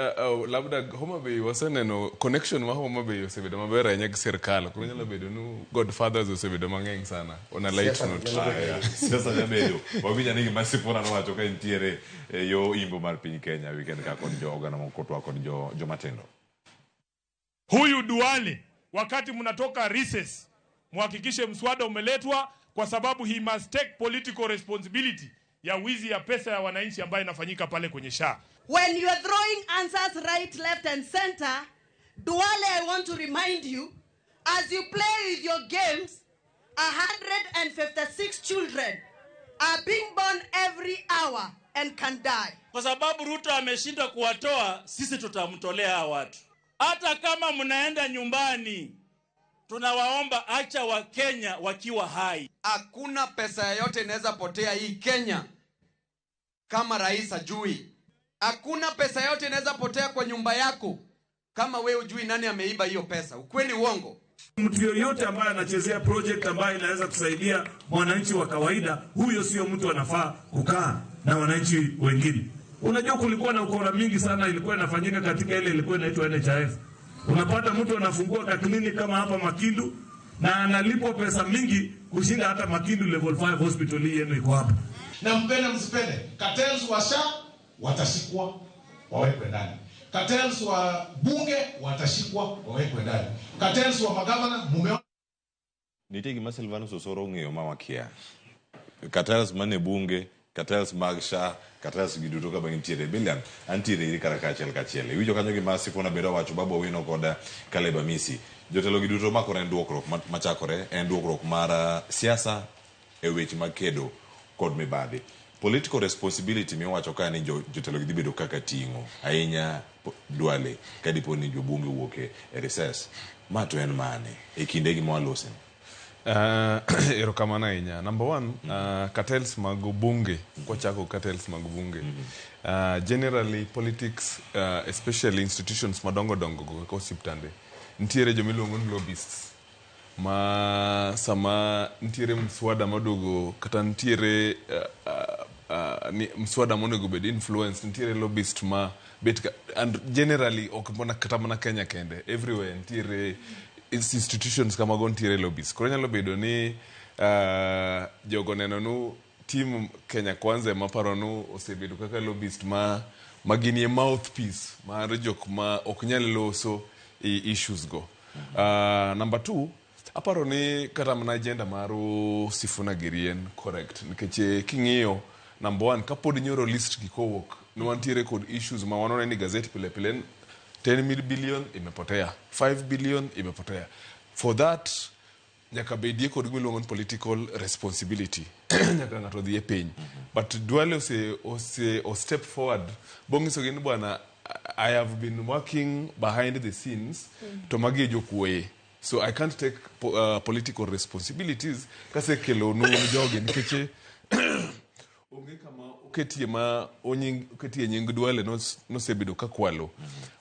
labda Homa Bay waseneno connection ma Homa Bay osebedo maber ahinya gi sirkal. Koro nyalo bedo ni godfathers osebedo mang'eny sana on a light Siasa note. nyalo bedo. Aya, siasa nyabedo. Wawinjo ane gima Sifuna nowacho ka entiere e yo imbo mar piny Kenya weekend ka kod jo oganda moko kotwa kod jo jomatindo. Huyu Duale, wakati mnatoka recess, muhakikishe mswada umeletwa, kwa sababu he must take political responsibility ya wizi ya pesa ya wananchi ambayo inafanyika pale kwenye SHA. When you are throwing answers right, left, and center, Duale, I want to remind you, as you play with your games, 156 children are being born every hour and can die. Kwa sababu Ruto ameshindwa kuwatoa, sisi tutamtolea hawa watu. Hata kama mnaenda nyumbani, tunawaomba acha Wakenya wakiwa hai. Hakuna pesa yoyote inaweza potea hii Kenya kama rais ajui. Hakuna pesa yoyote inaweza potea kwa nyumba yako kama wewe hujui nani ameiba hiyo pesa. Ukweli uongo? Mtu yoyote ambaye anachezea project ambayo inaweza kusaidia mwananchi wa kawaida, huyo sio mtu anafaa kukaa na wananchi wengine. Unajua kulikuwa na ukora mingi sana ilikuwa inafanyika katika ile ilikuwa inaitwa NHIF. Unapata mtu anafungua ka clinic kama hapa Makindu na analipwa pesa mingi kushinda hata Makindu level 5 hospital hii yenu iko hapa. Na mpende msipende, cartels wa SHA watashikwa wawekwe ndani, cartels wa bunge watashikwa wawekwe ndani, cartels wa magavana mumeona. Nitie gima Silvanus Osoro ong'eyo ma wakia. Cartels mane bunge, cartels mag SHA, cartels gi duto kama gintiere. Billian, antiere iri kar kaachiel kachiel. Iwinjo kanyo gima Sifuna bende owacho Babu Owino kod Caleb Amisi. Jotelo gi duto makore en duokruok machakore, en duokruok mar siasa e weche mag kedo kod mibadhi. Political responsibility miwacho ka ni jotelo gi dhi bedo kaka ting'o ahinya Duale ka dipo ni jobunge owuok e recess. Ma to en mane e kinde gi mwalose? Erokamano ahinya. Number one, cartels mag bunge, kwachako cartels mag bunge. Generally politics, especially institutions madongo dongo go kaka osiptande, nitiere jomiluongo ni lobbyists. Ma sama nitiere mswada maduogo kata nitiere ni mswada monego bed influence, nitiere lobbyist ma bet ka, and generally ok mana kata mana Kenya kende, everywhere nitiere institutions kamago nitiere lobbies. Koro nyalo bedo ni jogo neno nu team Kenya Kwanza ema paro nu osebedo kaka lobbyist ma ginie mouthpiece mar jok ma ok nyal loso e issues go. Number two, aparo ni kata mana agenda mar Sifuna giri en correct nikech king'iyo number one, kapod nyoro list gi kowuok ne wantiere kod issues ma waneno ni gazette pile pile 10 billion imepotea, 5 billion imepotea. For that nyaka bedie kod gimiluongo ni political responsibility, nyaka ng'ato dhi e piny. But Duale ose o step forward bong'isogi ni bwana, I have been working behind the scenes to magi e jokuoye, so I can't take political responsibilities kasekelonu jogi nikech onge kama oketie ma oketie nying Duale nosebedo ka kwalo.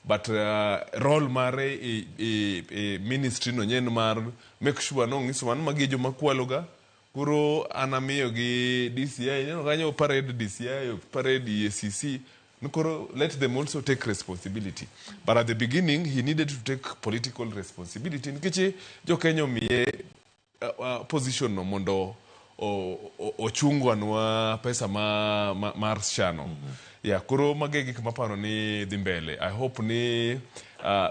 But role mare e ministry no nyen mar make sure nong'iso wan magi e joma kwalo ga. Koro an amiyo gi DCI neno kanyo parade DCI parade EACC koro let them also take responsibility. But at the beginning he needed to take political responsibility nikech jo Kenya omiye position no mondo ochungwanwa pesa mar SHA no. Yeah, koro mage gik maparo ni dhi mbele. I hope ni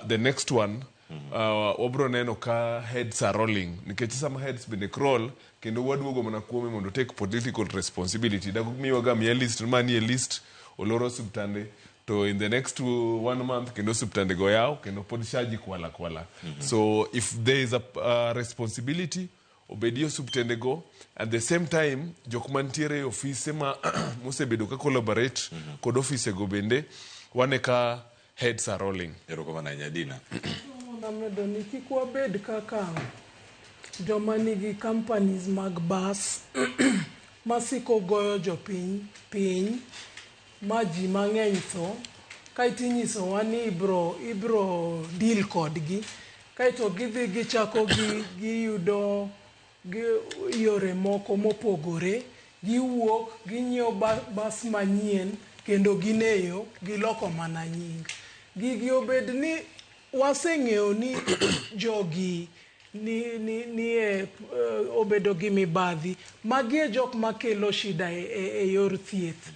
the next one wabro neno ka heads are rolling nikech sama heads bende roll kendo waduogo mana kuome mondo take political responsibility. Dago miwa ga miya list manie list oloro osiptande to in the next 1 month kendo osiptande go yaw kendo pod SHA ji kwala kwala. So if there is a responsibility obedi osiptende go at the same time jok mantiere e ofise ma mosebedo ka collaborate kod ofise go bende wane ka heads are rolling. Erokamano ahinya Dina. Namedo ni kik wabed kaka joma nigi companies mag bus masiko goyo jopiny piny ma ji mang'eny tho Kaeto inyisowa ni ibro ibro deal kodgi. Kaeto gidhi gichako gi giyudo gi yore moko mopogore. Giwuok ginyiewo bas manyien kendo gineyo giloko mana nying. Gigi obed ni waseng'eyo ni jogi ni, ni, ni e, obedo gi mibadhi. Magi e jok makelo shida e, e, e yor thieth.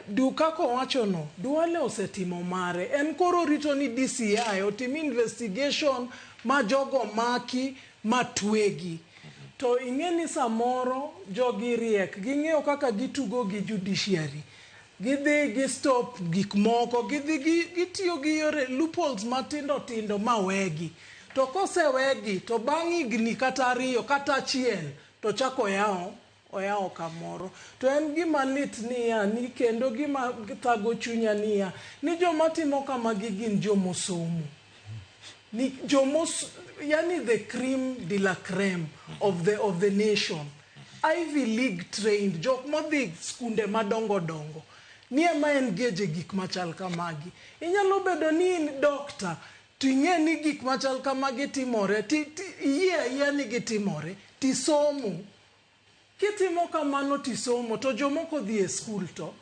Du kaka owachono, Duale osetimo mare. En koro rito ni DCI otim investigation ma jogo maki ma twegi. To ing'e ni samoro jogi riek, ging'eyo kaka gitugo gi judiciary. Gidhi gi stop gik moko, gidhi gitiyo gi yore loopholes matindo tindo ma wegi. To kosewegi to bang' higni kata ariyo kata achiel to chako oyawo oyawo kamoro. To en gima lit niya ni kendo gima thago chunya niya ni joma timo kamagi gin jomosomo. Ni jomos yani the cream de la creme of the nation. Ivy League trained, jok modhi skunde madongo dongo. Ni ema engage e gik machal kamagi. Inyalo bedo ni in doctor to ing'e ni gik machal kamagi timore ti, ti iyie ayia ni gitimore tisomo. Kitimo kamano tisomo to jomoko dhi e skul to.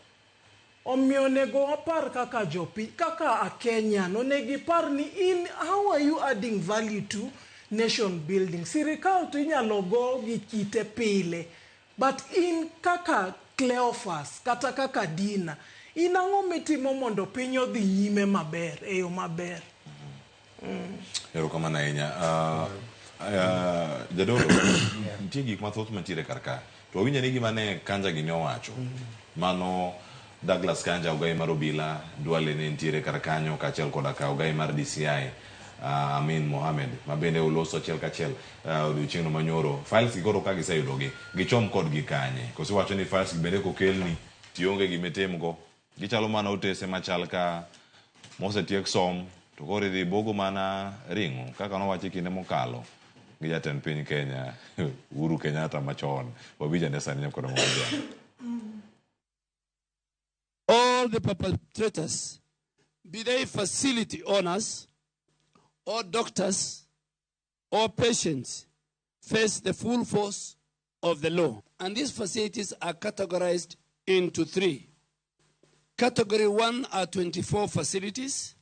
Omiyo onego wapar kaka jopiny, kaka a Kenyan, onego ipar ni in how are you adding value to nation building? Sirikal to inyalo go gi kite pile, but in kaka Cleophas kata kaka Dina, in ang'o mitimo mondo piny odhi nyime maber, e yo maber? Erokamano ahinya. Jadolo, nitie gik mathoth mantiere kar ka. To wawinjo ni gima ne Kanja gini owacho. Mano Douglas Kanja, ogai mar obila, Duale ne nitiere kar kanyo kaachiel koda ka ogai mar DCI Amin Mohamed ma bende oloso achiel kachiel odiochieng'no manyoro. Files gi koro ka giseyudogi, gichom kodgi kanye? Koso iwacho ni files gi bende kokelni tionge gimitimgo. Gichalo mana otese machal ka mosetiek som to koro idhi bogo mana ring'o kaka nowachi e kinde mokalo gi jatend piny Kenya Uhuru Kenyatta machon. Wawinj ane sani nyakoro Mogadhiambo. All the perpetrators, be they facility owners or doctors or patients, face the full force of the law. And these facilities are categorized into three. Category 1 are 24 facilities.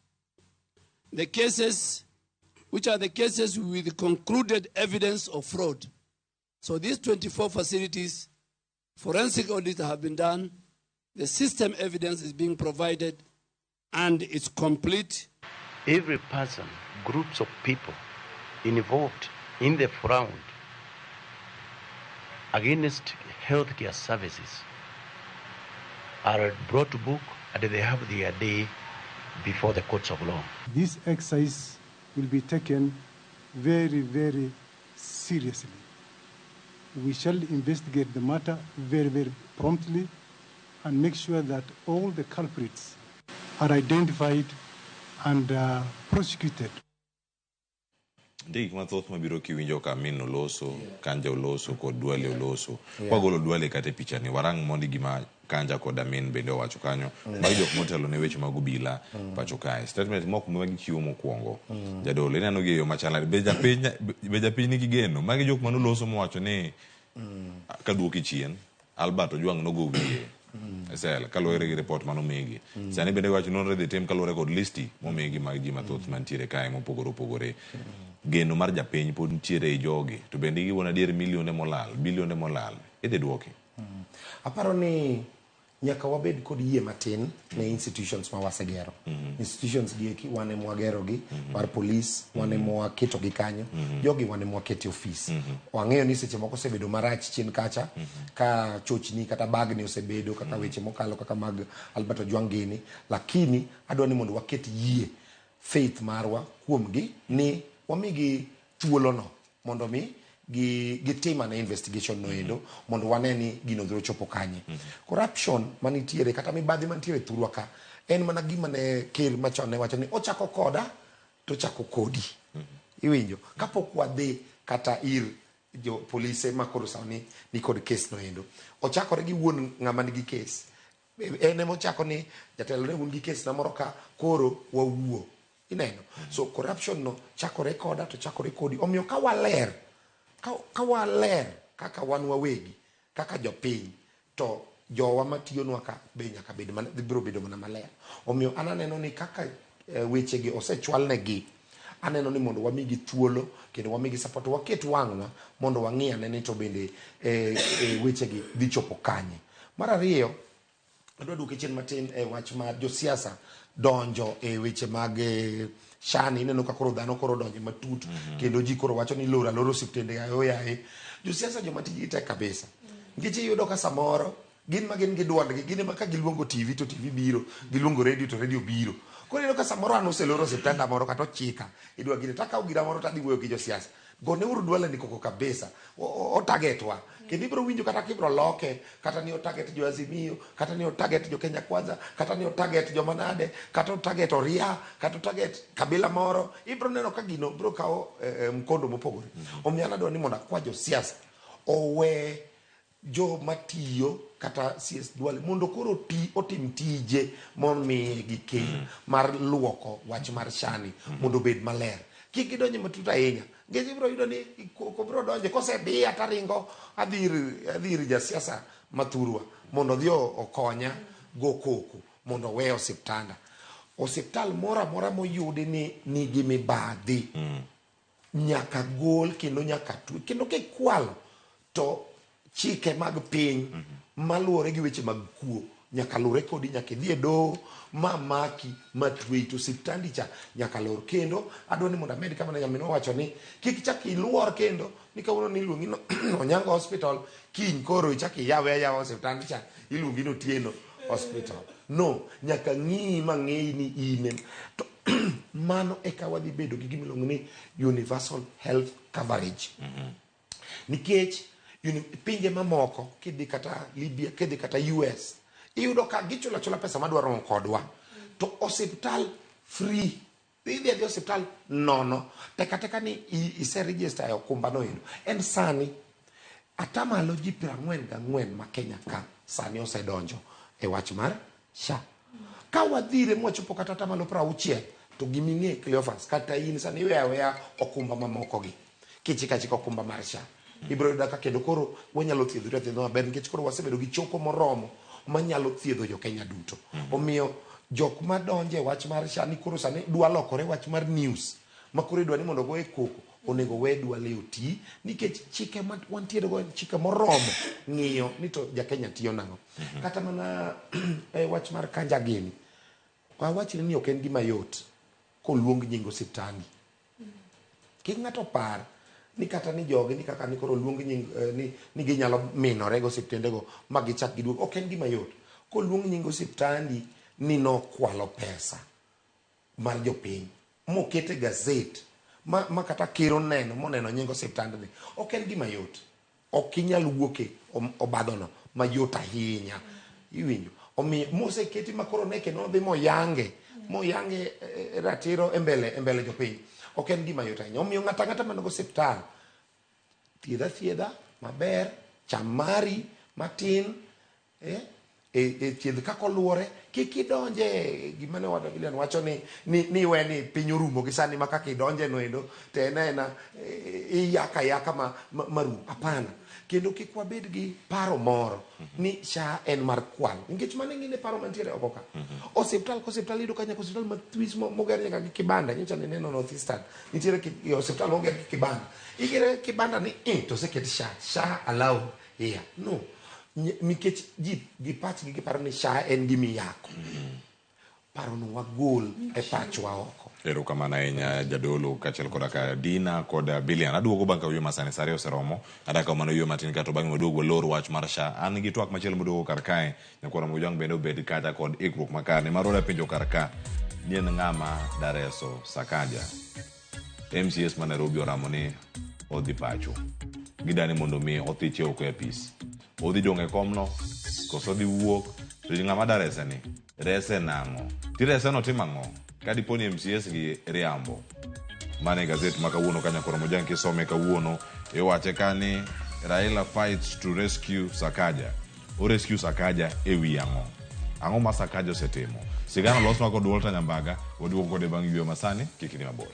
The cases, which are the cases with concluded evidence of fraud. So these 24 facilities, forensic audit have been done, the system evidence is being provided, and it's complete. Every person, groups of people involved in the fraud against healthcare services are brought to book and they have their day before the courts of law. This exercise will be taken very, very seriously. We shall investigate the matter very, very promptly and make sure that all the culprits are identified and prosecuted. Nitie gik mathoth mabiro kiwinjo ka Amin oloso, Kanja oloso kod Duale oloso. Kwagolo Duale kata e pichani, warang mondi gima Kanja kod Amin bende owacho kanyo. Magi jok motelo ne weche mag obila pacho kae. Statement moko ma gichiwo mokwongo. Jadolo, ineno gi e yo machal nade? Be japiny nigi geno? Magi jok manoloso mowacho ni kaduoki chien, Albert Ojwang nogo wiye e sel kaluwore gi report manomigi. Sani bende giwacho nonro idhi tim kaluwore kod listi momigi mag ji mathoth mantiere kae mopogore opogore. Geno mar japiny pod nitiere ei jogi to bende giwuon adier milionde molal, bilionde molal idhi duoki. Aparo ni nyaka wabed kod yie matin ne institutions ma wasegero. Institutions gi eki wan ema wagerogi, mar police wan ema waketogi kanyo, jogi wan ema waketo e ofis. Wang'eyo ni seche moko osebedo marach chien kacha ka chochni kata bagni osebedo kaka weche mokalo kaka mag Albert Ojwang gini, lakini adwa ni mondo waket yie faith marwa kuomgi ni wamigi thuolono mondo mi gitim ane investigation no endo mondo wane ni gino dhiro chopo kanye. Corruption manitiere kata mibadhi mantiere thurwa ka en mana gima ne ker machon ne wacho ni ochako koda to ochako kodi. Iwinjo kapok wadhi kata ir jo polise ma koro sani ni kod kes no endo ochakore gi wuon ng'ama nigi kes. En ema ochako ni jatelo ne un gi kes na moro ka koro wawuo. Ineno? So corruption no chakore koda to chakore kodi. Omiyo ka waler, ka waler kaka wan wawegi, kaka jopiny, to jowa matiyonwa ka be nyaka bed mana, biro bedo mana maler. Omiyo an aneno ni kaka wechegi osechwalnegi, aneno ni mondo wamigi thuolo kendo wamigi support, waket wang'wa mondo wang'i ane ni to bende wechegi dhi chopo kanye. Mar ariyo, adwa duoke chien matin e wach mar josiasa donjo e weche mag shani. Ineno ka koro dhano koro donjo matut kendo ji koro wacho ni loro alora osiptende yaye oyaye. Josiasa joma tijgi tek kabisa. Nikech iyudo ka samoro gin ma gin gi duondgi, gin ema ka giluongo TV to TV biro, giluongo radio to radio biro. Koro iyudo ka samoro an oseloro osiptenda moro kata ochika, idwa gine, takawo gira moro tadhi wuoyo gi josiasa. Gone uru Duale ni koko kabisa, otargetwa. Kendo ibiro winjo kata kibiro loke, kata ni otarget jo Azimio, kata ni otarget jo Kenya Kwanza, kata ni otarget joma nade, kata otarget Oria, kata otarget kabila moro. Ibiro neno ka gino biro kawo mkondo mopogore. Omiyo an adwa ni mondo akwa josiasa owe joma tiyo kata CS Duale mondo koro otim tije momiye gi ker mar luoko wach mar shani mondo obed maler. Kik gidonje matut ahinya. Nikech ibiro yudo ni kobiro donje kosediya taringo adhi ir jasiasa mathurwa mondo odhi okonya go koko mondo owe osiptanda. Osiptal moro amora moyudi ni nigi mibadhi nyaka gol kendo nyaka twe. Kendo kikwalo to chike mag piny maluwore gi weche mag kuo nyaka luwre kodi, nyaka idhi e doho ma maki ma tweyi to osiptandi cha nyaka lor. Kendo adwa ni mondo amed kama ne nyaminwa owacho ni kik chak iluor kendo ni kawuono ni iluongi no Onyango Hospital, kiny koro ichak iyawe ayawa osiptand cha iluongi ni Otieno Hospital. No, nyaka ng'iyi ma ng'eyi ni in to mano eka wadhi bedo gi gima iluongo ni universal health coverage. Nikech pinje mamoko kidhi kata Libya, kidhi kata US, iyudo ka gichulo achula pesa madwa romo kodwa to osiptal free. Idhi adhi osiptal nono, tek ateka ni ise register e okumba no endo. En sani atamalo ji 44 ma Kenya ka sani osedonjo e wach mar SHA. Ka wadhire mwachopo kata atamalo 60 to giming'e Cleophas, kata in sani iweyo aweya okumba mamoko gi. Kichiko achika okumba mar SHA. Ibiro yudo ka kendo koro wanyalo thiedhore athiedha maber nikech koro wasebedo gi choko moromo manyalo thiedho jo Kenya duto. Omiyo jok madonje wach mar SHA ni koro sani dwa lokore wach mar news ma koro idwa ni mondo ogoye koko, onego we Duale oti nikech chike ma wantiere go en chike moromo ng'iyo ni to ja Kenya tiyo nang'o. Kata mana e wach mar kanja gini, wawachni ni ok en gima yot koluong nying osiptandi. Kik ng'ato par ni kata ni jogi ni kaka ni koro luong nying ni ginyalo minore go osiptendego ma gichak giduog. Ok en gima yot. Koluong nying osiptandi ni nokwalo pesa mar jopiny moket e gazet ma kata ker oneno moneno nying osiptandni, ok en gima yot. Ok inyal wuok e obadhono mayot ahinya. Iwinjo? Omiyo moseketi ma koro ne kendo odhi moyange, moyange ratiro e mbele jopiny. Ok en gima yot ahinya. Omiyo ng'ato ang'ata man go osiptal, thiedh athiedha maber, cham mari matin, e thiedh kaka oluwore, kik idonje gima ne wadwa Gillian wacho ni we ni piny orumo gi sani ma kaka idonje no endo to en aena iyaka ayaka marum. Hapana. Kendo kik wabed gi paro moro ni SHA en mar kwal. Nikech mano ing'e paro mantiere oko ka. Osiptal ka osiptal iyudo ka nyaka osiptal mathis moger nyaka gi kibanda. Nyocha ne neno North Eastern. Nitiere osiptal moger gi kibanda. Igere kibanda ni to oseket SHA. SHA allowed here. No. Nikech ji gi pachgi giparo ni SHA en gima iyako. Parono wagol e pachwa oko. Erokamano ahinya jadolo kaachiel koda ka Dina kod Bilian. Aduogo bang' ka wuoyo masani sare oseromo. Adakawo mana wuoyo matin kato bang'e waduog walor wach mar SHA. An gi twak machielo moduogo kar kae. Nyakwara Mojwang' bende obed kacha kod ikruok makare. Nimar wadwa penjo kar ka ni en ng'ama dareso Sakaja. MCS ma Nairobi oramo ni odhi pacho. Gidani mondo mi othiche oko e apis. Odhi dong' e komno, koso odhi wuok, to ng'ama darese ni, rese nang'o? Tirese no timo ang'o? Ka dipo ni MCS gi riambo. Mano e gazet ma kawuono ka Nyakwar Mojang kisome kawuono, iwache ka ni Raila fights to rescue Sakaja. O rescue Sakaja e wi ang'o? Ang'o ma Sakaja osetimo? Sigana olosnwa kod Walter Nyambaga, waduogo kode bang' yweyo masani, kik idhi mabor.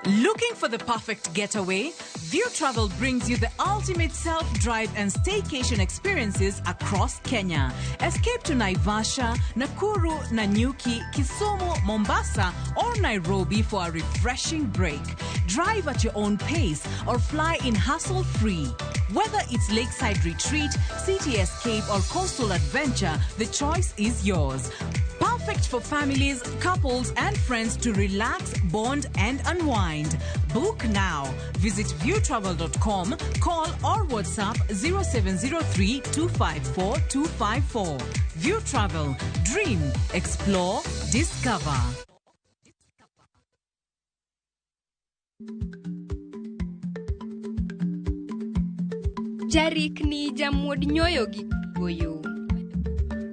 Looking for the perfect getaway? View Travel brings you the ultimate self-drive and staycation experiences across Kenya. Escape to Naivasha, Nakuru, Nanyuki, Kisumu, Mombasa, or Nairobi for a refreshing break. Drive at your own pace or fly in hassle-free. Whether it's lakeside retreat, city escape, or coastal adventure, the choice is yours. Perfect for families, couples, and friends to relax, bond, and unwind. Book now. Visit viewtravel.com, call or WhatsApp 0703 254 254. View Travel. Dream, explore, discover. Jarikni jamuod nyoyo gi goyo.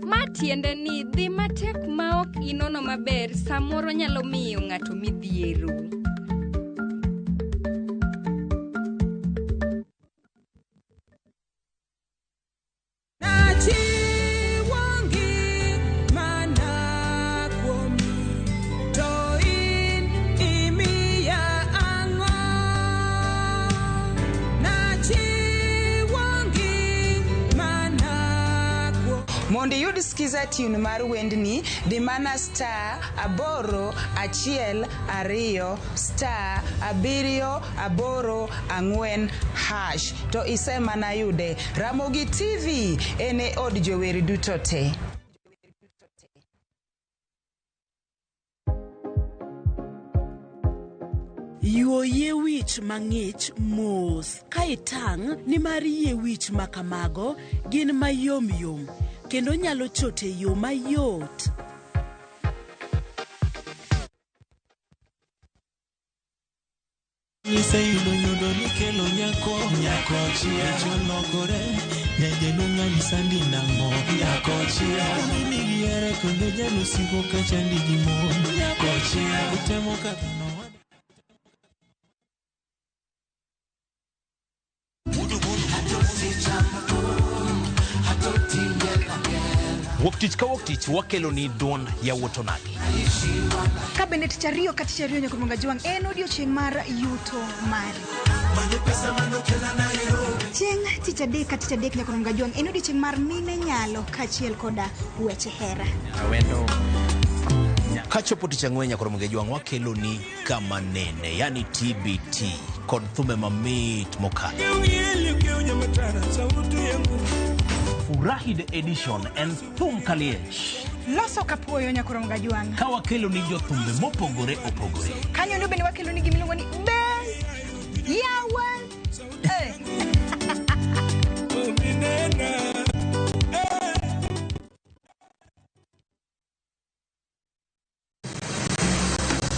Ma tiende ni dhi matek ma ok inono maber samoro nyalo miyo ng'ato midhiero. Mondo iyud skiza tune mar wendni, di mana *8 1 2 *7 8 4 hash to isemana yude. Ramogi TV en e od jower duto te. Yuo yie wich mang'ich mos ka itang' nimar yie wich ma kamago gin mayom yom kendo nyalo chot e yo mayot. Iseyudo nyodo nikelo nyako, nyako chia cholokore, nyajelu ng'ani sandi nang'o, nyako chia mimi gihere kendo jalusigo kachandi gi mon, nyako chia utemo kadhano. Wuok tich ka wuok tich wakelo ni duond yawuot onagi. Ka bende tich ariyo ka tich ariyo nyaka Ruonga Jwang' en odiochieng' mar yuto mari. Chieng' tich adek ka tich adek nyaka Ruonga Jwang' en odiochieng' mar mine nyalo kaachiel koda weche hera. Kachopo tich ang'wen nyaka Ruonga Jwang' wakelo ni kama nene, yani TBT kod thumbe mamit mokalo. Furahi the edition and thum kaliech. Loso kapuoyo nyaka Ruonga Jwang'. Ka wakelo ni jothumbe mopogore opogore. Kanyo ndo bende wakelo ni gimiluongo ni be yawa.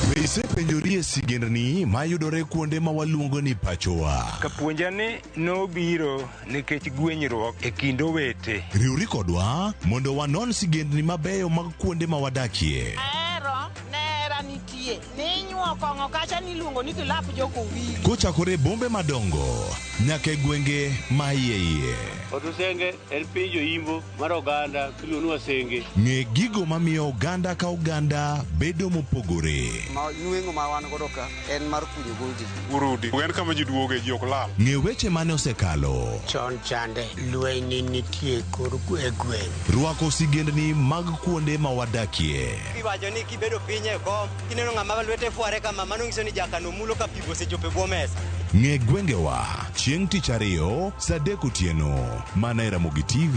Be isepenjori e sigendni mayudore kuonde ma waluongo ni pachowa? Kapuonja ni nobiro nikech gwenyruok e kind owete. Riwri kodwa mondo wanon sigendni mabeyo mag kuonde ma wadakie. Ahero nera nitie ninyuo kong'o kacha niluongo ni kilap jokowili. Kochakore e bombe madongo nyaka e gwenge ma iye iye. Otusenge en piny joimbo mar oganda miluongo ni Wasenge. Ng'e gigo mamiyo oganda ka oganda bedo mopogore. Ma nweng'o ma wan godo ka en mar kunyo goldi. Urudi en kama ji duoge ji ok lal. Ng'e weche mane osekalo. Chon chande lweny nitie kor e gweng'. Rwako sigendni mag kuonde ma wadakie. Iwacho ni kibedo piny e kom kineno ng'ama lwete fware kama mano nyiso ni jakano mulo ka pi osechopo e bwo mesa. Ng'e gwengewa chieng' tich ariyo saa 3 otieno mana e Ramogi TV.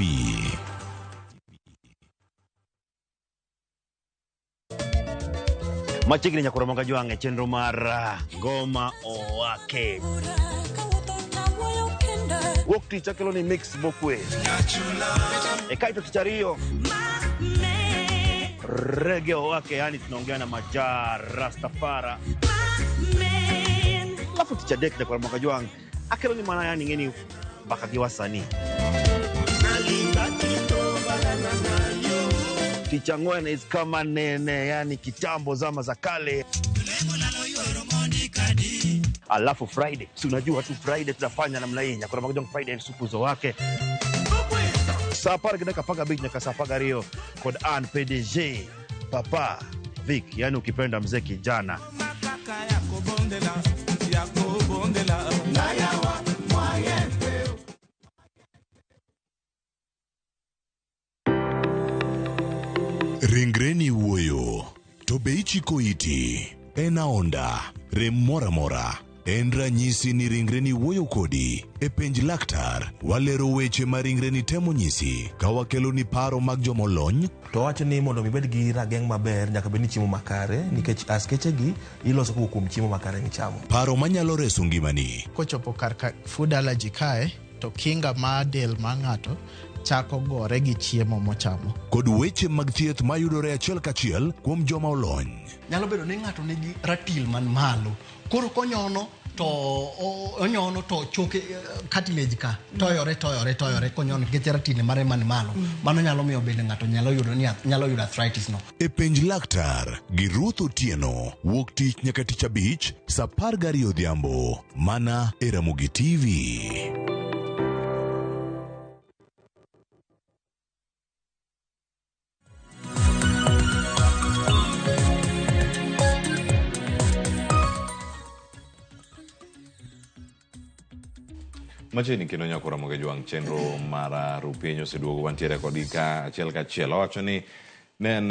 Machiegni nyaka Ramogi Jwang' e chenro mar Ngoma Owake. Wuok tich akelo ni mix mokwe. E kaito tich ariyo Reggae Owake, yani tunaongea na Maja Rastafara. Alafu tich adek nyaka Ramogi Jwang' akelo ni mana yani ng'eni mbaka gi wasanii. Tich ang'wen is kama nene, yani kitambo, zama za kale. Alafu Friday, si unajua tu Friday tunafanya namna hii, Nyakora Magajong Friday supuzo wake saa 10 gi dakika 15 nyaka saa 12 kod an PDG Papa Vic, yani ukipenda mzee kijana. Ringreni wuoyo, to be ichiko iti? En aonda, rem moro amora. En ranyisi ni ringreni wuoyo kodi. E penj laktar, walero weche ma ringreni temo nyisi ka wakeloni paro mag jomolony. To wacho ni mondo mi ibed gi rageng' maber nyaka bed ni chiemo makare nikech askeche gi iloso kowuok kuom chiemo makare michamo. Paro manyalo reso ngimani. Kochopo kar ka food allergy kae to kinga mar del mar ng'ato chako gore gi chiemo mochamo. Kod weche mag thieth mayudore achiel kachiel kuom joma olony. Nyalo bedo ni ng'ato nigi ratil man malo, koro konyono to onyono to choke cartilage ka toyore toyore toyore konyono nikech ratil mare man malo. Mano nyalo miyo bende ng'ato nyalo yudo ni nyalo yudo arthritis no. E penj laktar gi Ruth Otieno wuok tich nyaka tich abich saa 12 odhiambo mana e Ramogi TV. Machiegni kendo nyako Ramogi Jwang' chenro mar Rupiny oseduogo wantiere kodgi ka achiel kachiel. Owacho ni ne en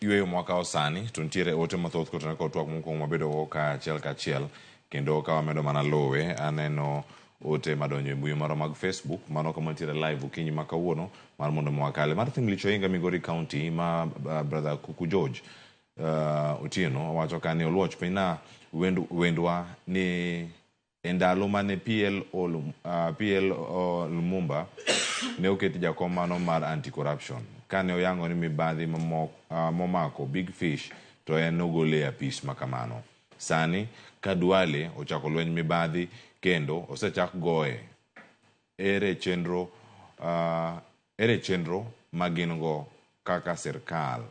yueyo mwakawo sani to nitiere ote mathoth kotenore kod twak mokwongo mabedo go ka achiel kachiel kendo ka wamedo mana luwe aneno ote madonjo e mbui marwa mag Facebook mano kama nitiere live okinyi ma kawuono mar mondo mi wakale. Mar Thimlich Oinga Migori County ma brother Kuku George Otieno owacho ka ni oluoch piny na wendwa ni e ndalo mane PL Lumumba ne oket jakom mano mar anti-corruption kane oyango ni mibadhi momako Big Fish to en nogole e apis makamano. Sani ka Duale ochako lweny mibadhi kendo osechak goye, ere chenro ma gin go kaka sirkal?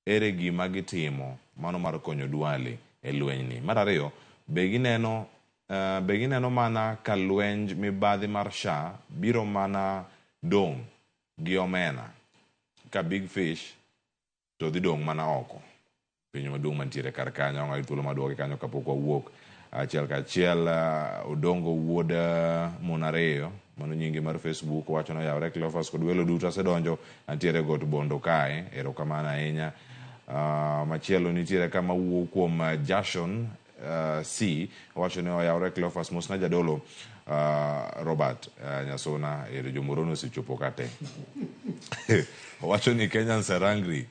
Ere gima gitimo mano mar konyo Duale e lwenyni? Mar ariyo, be gineno mana ka lwenj mibadhi mar SHA biro mana dong' gi omena ka Big Fish to dhi dong' mana oko? Penjo maduong' mantiere kar kanyo, ang'o thuolo maduoke kanyo kapok wawuok achiel kachiel. Odongo wuod mon ariyo, mano nyinge mar Facebook, wacho ni oyawre Cleophas kod welo duto asedonjo antiere got Bondo kae, erokamano ahinya. Machielo nitiere kama wuok kuom Jason C wacho ni oyawre Cleophas, mosna jadolo Robert Nyasona, ero jomorono osechopo kate. Owacho ni Kenyans are angry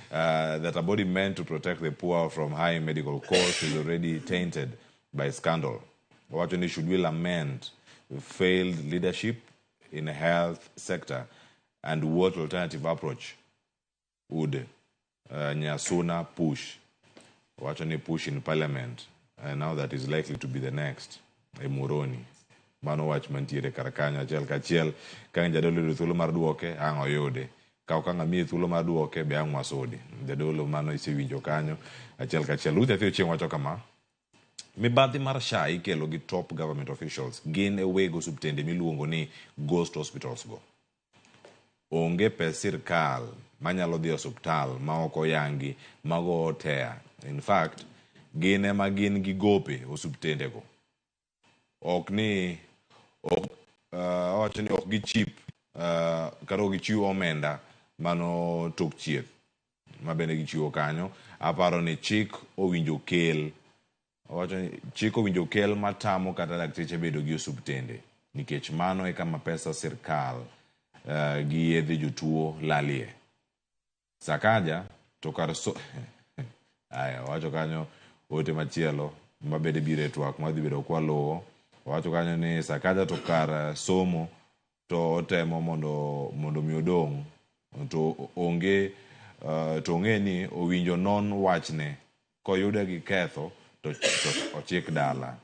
that a body meant to protect the poor from high medical costs is already tainted by scandal. Owacho ni should we lament failed leadership in the health sector and what alternative approach would Nyasuna push? Owacho ni push in parliament now that is likely to be the next Moroni. Mano wach mantiere kar kanyo achiel kachiel. Ka jadolo oyudo thuolo mar duoke, ang' oyude. Ka ok ang' amiye thuolo mar duoke, be ang' wasudi. Jadolo mano isewinjo kanyo achiel kachiel. Ruth Athio Chieng' wacho kama: mibadhi mar SHA ikelo gi top government officials, gin e weg osiptende miluongo ni ghost hospitals go. Onge pes sirkal manyalo dhi e osiptal ma ok oyangi mago otea. In fact, gin ema gin gi gope osiptende go. Ok ni owacho ni ok gichip kata ok gichiw omenda mano tok chieth ma bende gichiwo kanyo. Aparo ni chik owinjo kel, owacho ni chik owinjo kel matamo kata dakteche bedo gi osiptende nikech mano e kama pesa sirkal gi yedhe jotuo lalie. Sakaja to kar so aya owacho kanyo ote machielo mabende biro e twak madhi bedo kwaluwo. Owacho kanyo ni Sakaja to kar somo to otemo mondo mi odong' to onge to ong'e ni owinjo non wachne koyude gi ketho to ochik dala.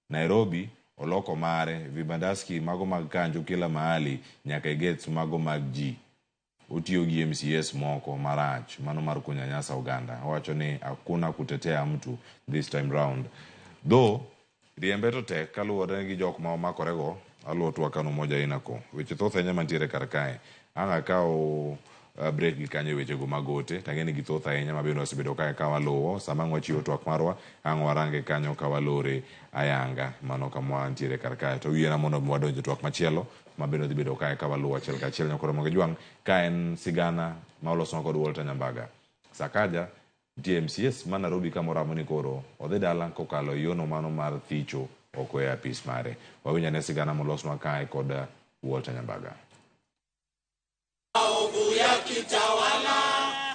Nairobi oloko mare, vibandaski mago mag kanjo kila mahali nyaka e gates mago mag ji. otiyo gi MCAs moko marach mano mar kunyanyasa oganda. Owacho ni hakuna kutetea mtu this time round. Though riembe to tek kaluwore gi jok ma omakorego aluwo twak kano moja inako. Weche thoth ahinya mantiere kar kae. Ang' akaw break gi kanyo e wechego mag ote tang'e ni githoth ahinya ma bende wasebedo kae ka waluwo sama ang' wachiwo twak marwa ang' warange kanyo ka walore ayanga mano kama wantiere kar kae to wiena mondo mi wadonj e twak machielo ma bende dhi bedo kae ka waluwo achiel kachiel nyakoro mogi jwang' ka en sigana ma olosnwa kod Walter Nyambaga. Sakaja nitie MCAs ma Nairobi ka moramo ni koro odhi dala kokalo e yono mano mar thicho oko e apis mare. Wawinj ane sigana molosnwa kae kod Walter Nyambaga. Maovu yakitawala,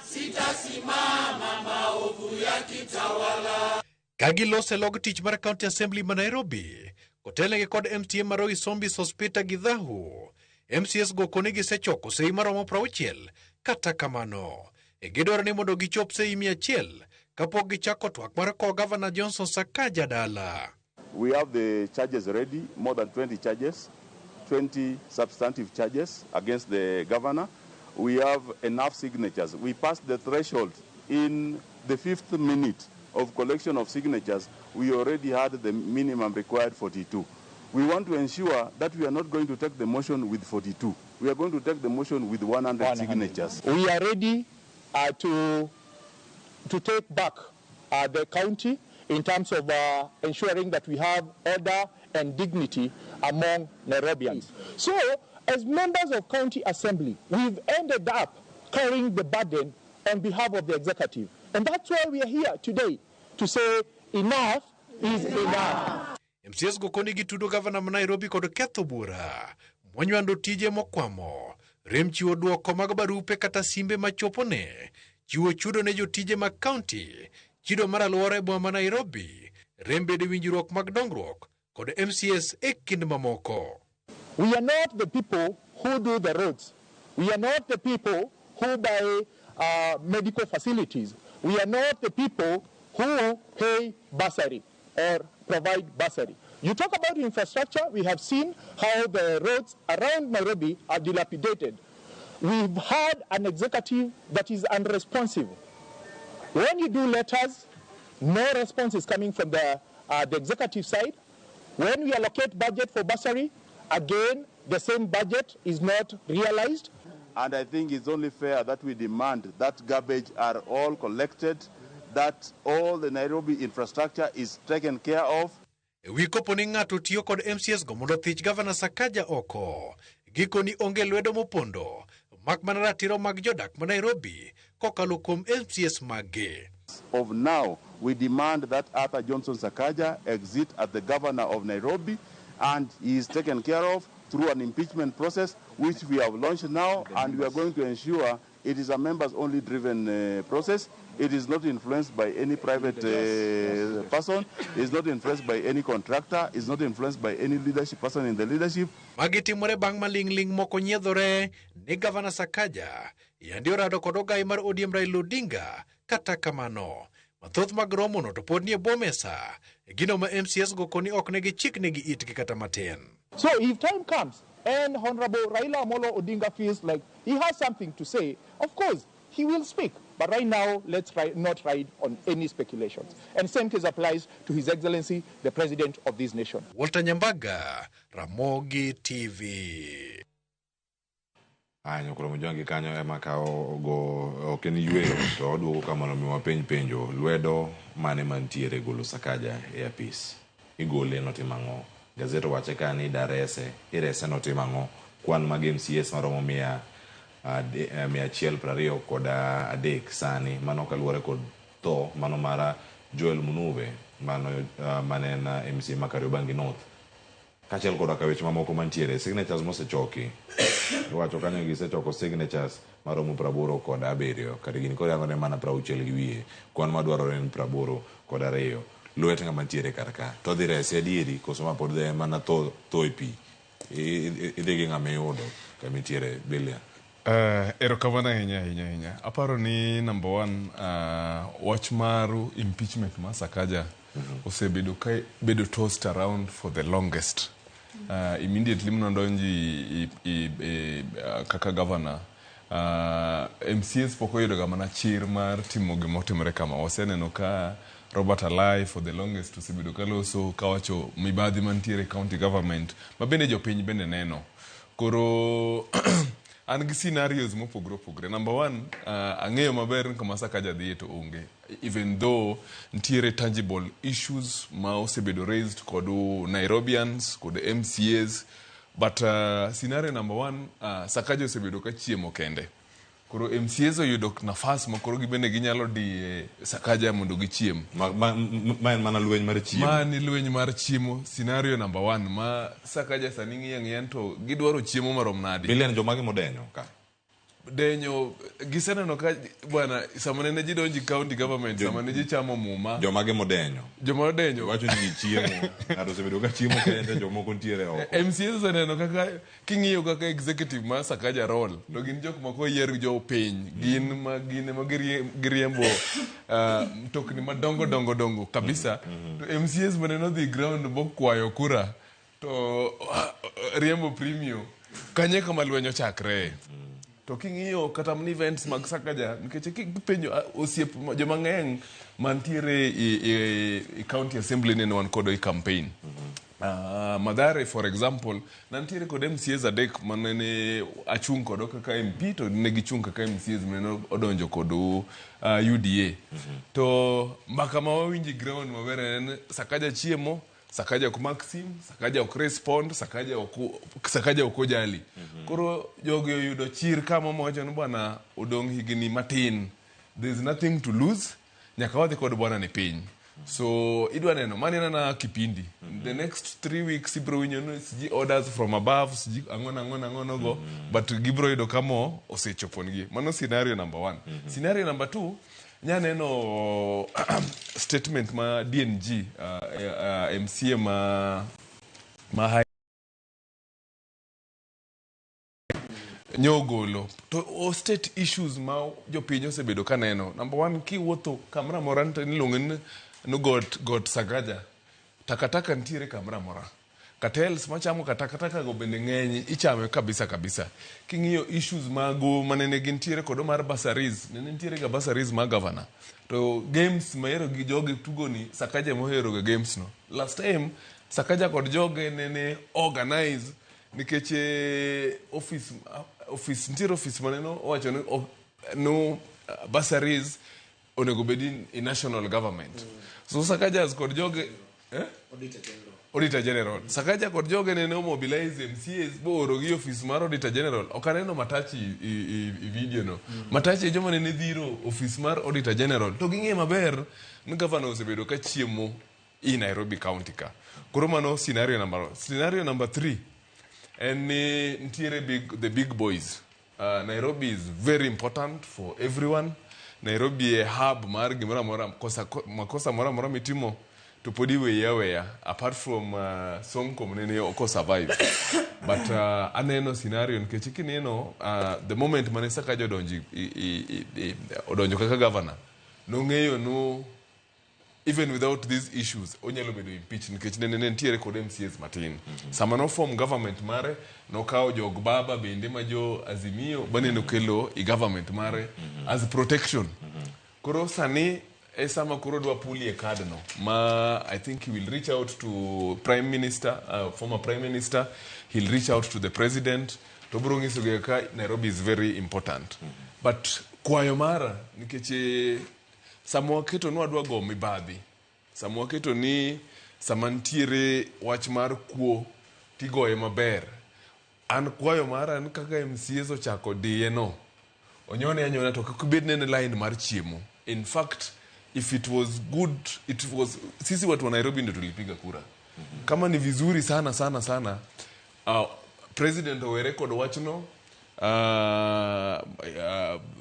sitasimama maovu yakitawala. Ka gilose log tich mar County Assembly ma Nairobi, kotelnegi kod MCA ma Roysambu Sospeter Githahu, MCAs go koni gisechoko sei maromo 60, kata kamano, e gidwaro ni mondo gichop sei 100 kapok gichako twak mar kowo Gavana Johnson Sakaja dala. We have the charges ready, more than 20 charges, 20 substantive charges against the governor. We have enough signatures. We passed the threshold in the 5th minute of collection of signatures. We already had the minimum required 42. We want to ensure that we are not going to take the motion with 42. We are going to take the motion with 100, 100. Signatures. We are ready to take back the county in terms of ensuring that we have order and dignity among Nairobians. So, as members of County Assembly, we've ended up carrying the burden on behalf of the executive. And that's why we are here today, to say enough is enough. MCAs go koni gitudo gavana ma Nairobi kod ketho bura, monywando tije mokwamo, rem chiwo duoko mag barupe kata simbe machopone, chiwo chudo ne jotije mag county, chido mar alwora e boma ma Nairobi, rem bedo winjruok mag dongruok kod MCAs e kind mamoko. We are not the people who do the roads. We are not the people who buy medical facilities. We are not the people who pay bursary or provide bursary. You talk about infrastructure, we have seen how the roads around Nairobi are dilapidated. We've had an executive that is unresponsive. When you do letters, no response is coming from the executive side. When we allocate budget for bursary, again, the same budget is not realized. And I think it's only fair that we demand that garbage are all collected, that all the Nairobi infrastructure is taken care of. E wi kopo ni ng'ato tiyo kod MCAs go mondo thich Gavana Sakaja oko, gikoni onge lwedo mopondo, mak mana ratiro mag jodak ma Nairobi kokalo kuom MCAs maggi. Of now, we demand that Arthur Johnson Sakaja exit as the governor of Nairobi, and he is taken care of through an impeachment process, which we have launched now, and we are going to ensure it is a members-only driven process. It is not influenced by any private person. It is not influenced by any contractor. It is not influenced by any leadership person in the leadership. Magi timore bang' maling'ling' moko nyiedhore ni Gavana Sakaja yandi orado kod ogai mar ODM Raila Odinga. Kata kamano, mathoth mag romono to pod nie bwo mesa, gino ma MCAs go koni ok negi chiknegi itgi kata matin. So if time comes and Honorable Raila Amolo Odinga feels like he has something to say, of course, he will speak. But right now, let's not ride on any speculations. And same case applies to His Excellency, the President of this nation. Walter Nyambaga, Ramogi TV. Aya, nyokoro mojongi kanyo ema kawo go ok en yweyo to oduogo kamano miwa penj penjo lwedo mane mantiere golo Sakaja e apis. Igole notimo ang'o? Gazet owache ka ni darese, irese notimo ang'o? Kwan mag MCAs maromo 123 sani mano kaluwore kod tho mano mar Joel Munuve mano mane en MCA ma Kariobangi North. Kaachiel koda ka weche mamoko mantiere signatures mosechoki iwacho kanyo gisechoko signatures maromo 87 kar gini koro yango ne mana 60 gi wiye kwan madwarore en 82 lwet ng'ama ntiere kar ka to dhi rese adieri koso ma pod dhi mana tho e pi idhi gi ng'ama iyudo kama itiere Belia. Erokamano ahinya ahinya ahinya. Aparo ni number one, wach mar impeachment mar Sakaja osebedo ka bedo tossed around for the longest. Immediately manodonji kaka governor, MCAs pok oyudo ga mana chir mar timo gima otimore kama. Waseneno ka Robert Alai for the longest osebedo kaloso kawacho mibadhi mantiere e county government ma bende jopiny bende neno. Koro an gi scenarios mopogore opogore. Number one, ang'eyo maber ni kama Sakaja dhiye to onge. Even though nitiere tangible issues ma osebedo raised kod Nairobians, kod MCAs, but scenario number one, Sakaja osebedo ka chiemo kende. Koro MCAs oyudo nafas ma koro gibende ginyalo diye Sakaja mondo gichiem. Ma en mana lweny mar chiemo. Ma ni lweny mar chiemo, scenario number one, ma Sakaja sani ng'iyo ang'iya to gidwaro chiemo marom nade. Bilian jomage modenyo ka? Denyo, giseneno ka bwana, sama nene ji donji county government, sama ne ji chamo muma. Jomage modenyo? Joma odenyo. Wacho ni gichiemo. Ng'ato osebedo ka chiemo kende, jomoko nitiere oko. MCAs oseneno kaka, king'iyo kaka executive mar Sakaja role, to gin jok ma koyier jo piny, gin ma gin ema giriembo mtokni madongo dongo dongo kabisa. To MCAs mane nodhi ground bokwayo kura, to riembo premium, kanye kama lweny ochakre. To king'iyo kata mana events mag Sakaja, nikech kipenjo osiep joma ng'eny mantiere e county assembly ne wan kod e campaign. Mathare for example, nantiere kod MCAs adek manene achung' kodo kaka MP to ne gichung' kaka MCAs manene odonjo kod UDA. To mbaka ma wawinjo e ground maber en Sakaja chiemo, Sakaja ok mak sim, Sakaja ok respond, Sakaja ok ojali. Koro jogi oyudo chir kama mowacho ni bwana odong' higni matin. There is nothing to lose. Nyaka wadhi kod bwana ni piny. So idwa neno mano en ana kipindi. The next 3 weeks ibro winjo ni siji orders from above, siji ang'o ang'o ang'o go, but gibro yudo kama osechoponegi. Mano scenario number 1. Scenario number 2, nyaneno statement ma DNG MCA ma nyogolo to o state issues ma jopiny osebedo kaneno. Number 1, kiwuotho kamoro amora to iluongo ni got Sakaja, takataka nitiere kamoro amora. Cartels machamo katakataka go bende ng'eny, ichame kabisa kabisa. King'iyo issues mago manene gintiere kodo mar bursaries, nene nitiere ga bursaries mag governor. To games mahero gi jogi tugo ni Sakaja mohero ga games no. Last time Sakaja kod joge nene organize nikech office nitiere office maneno owacho ni no bursaries onego bed in national government. So Sakaja kod joge Auditor General. Sakaja kod joge nene mobilize MCAs booro gi office mar Auditor General. Ok aneno Matachi i video no. Matachi e joma nene dhiro office mar Auditor General. To ging'e maber ni governor osebedo ka chiemo i Nairobi County ka. Koro mano scenario number 1. Scenario number 3 en ni nitiere the big boys. Nairobi is very important for everyone. Nairobi e hub mar gimoro amora, makosa moro amora mitimo to pod iweyi aweya, apart from Sonko manene ok survive. But aneno scenario nikech kineno the moment mane Sakaja odonjo kaka governor, nong'eyo no even without these issues onyalo bedo impeached nikech nene nitiere kod MCAs matin. Sama no form government mare, nokawo jog baba bende ma jo Azimio baneno kelo i government mare as protection. Koro sani e sama koro dwa pulie card no, ma I think he will reach out to Prime Minister, former Prime Minister, he'll reach out to the President, to biro nyiso gi ka Nairobi is very important. But kwayo mara nikech sama waketo ni wadwa go mibadhi, sama waketo ni sama nitiere wach mar kuo tigoye maber, an kwayo mara ni kaka MCAs ochako diye no, onyone anyona to kik obed nene line mar chiemo. In fact, if it was good, it was, sisi watu wa Nairobi ndio tulipiga kura. Kama ni vizuri sana sana sana, President owere kod wachno,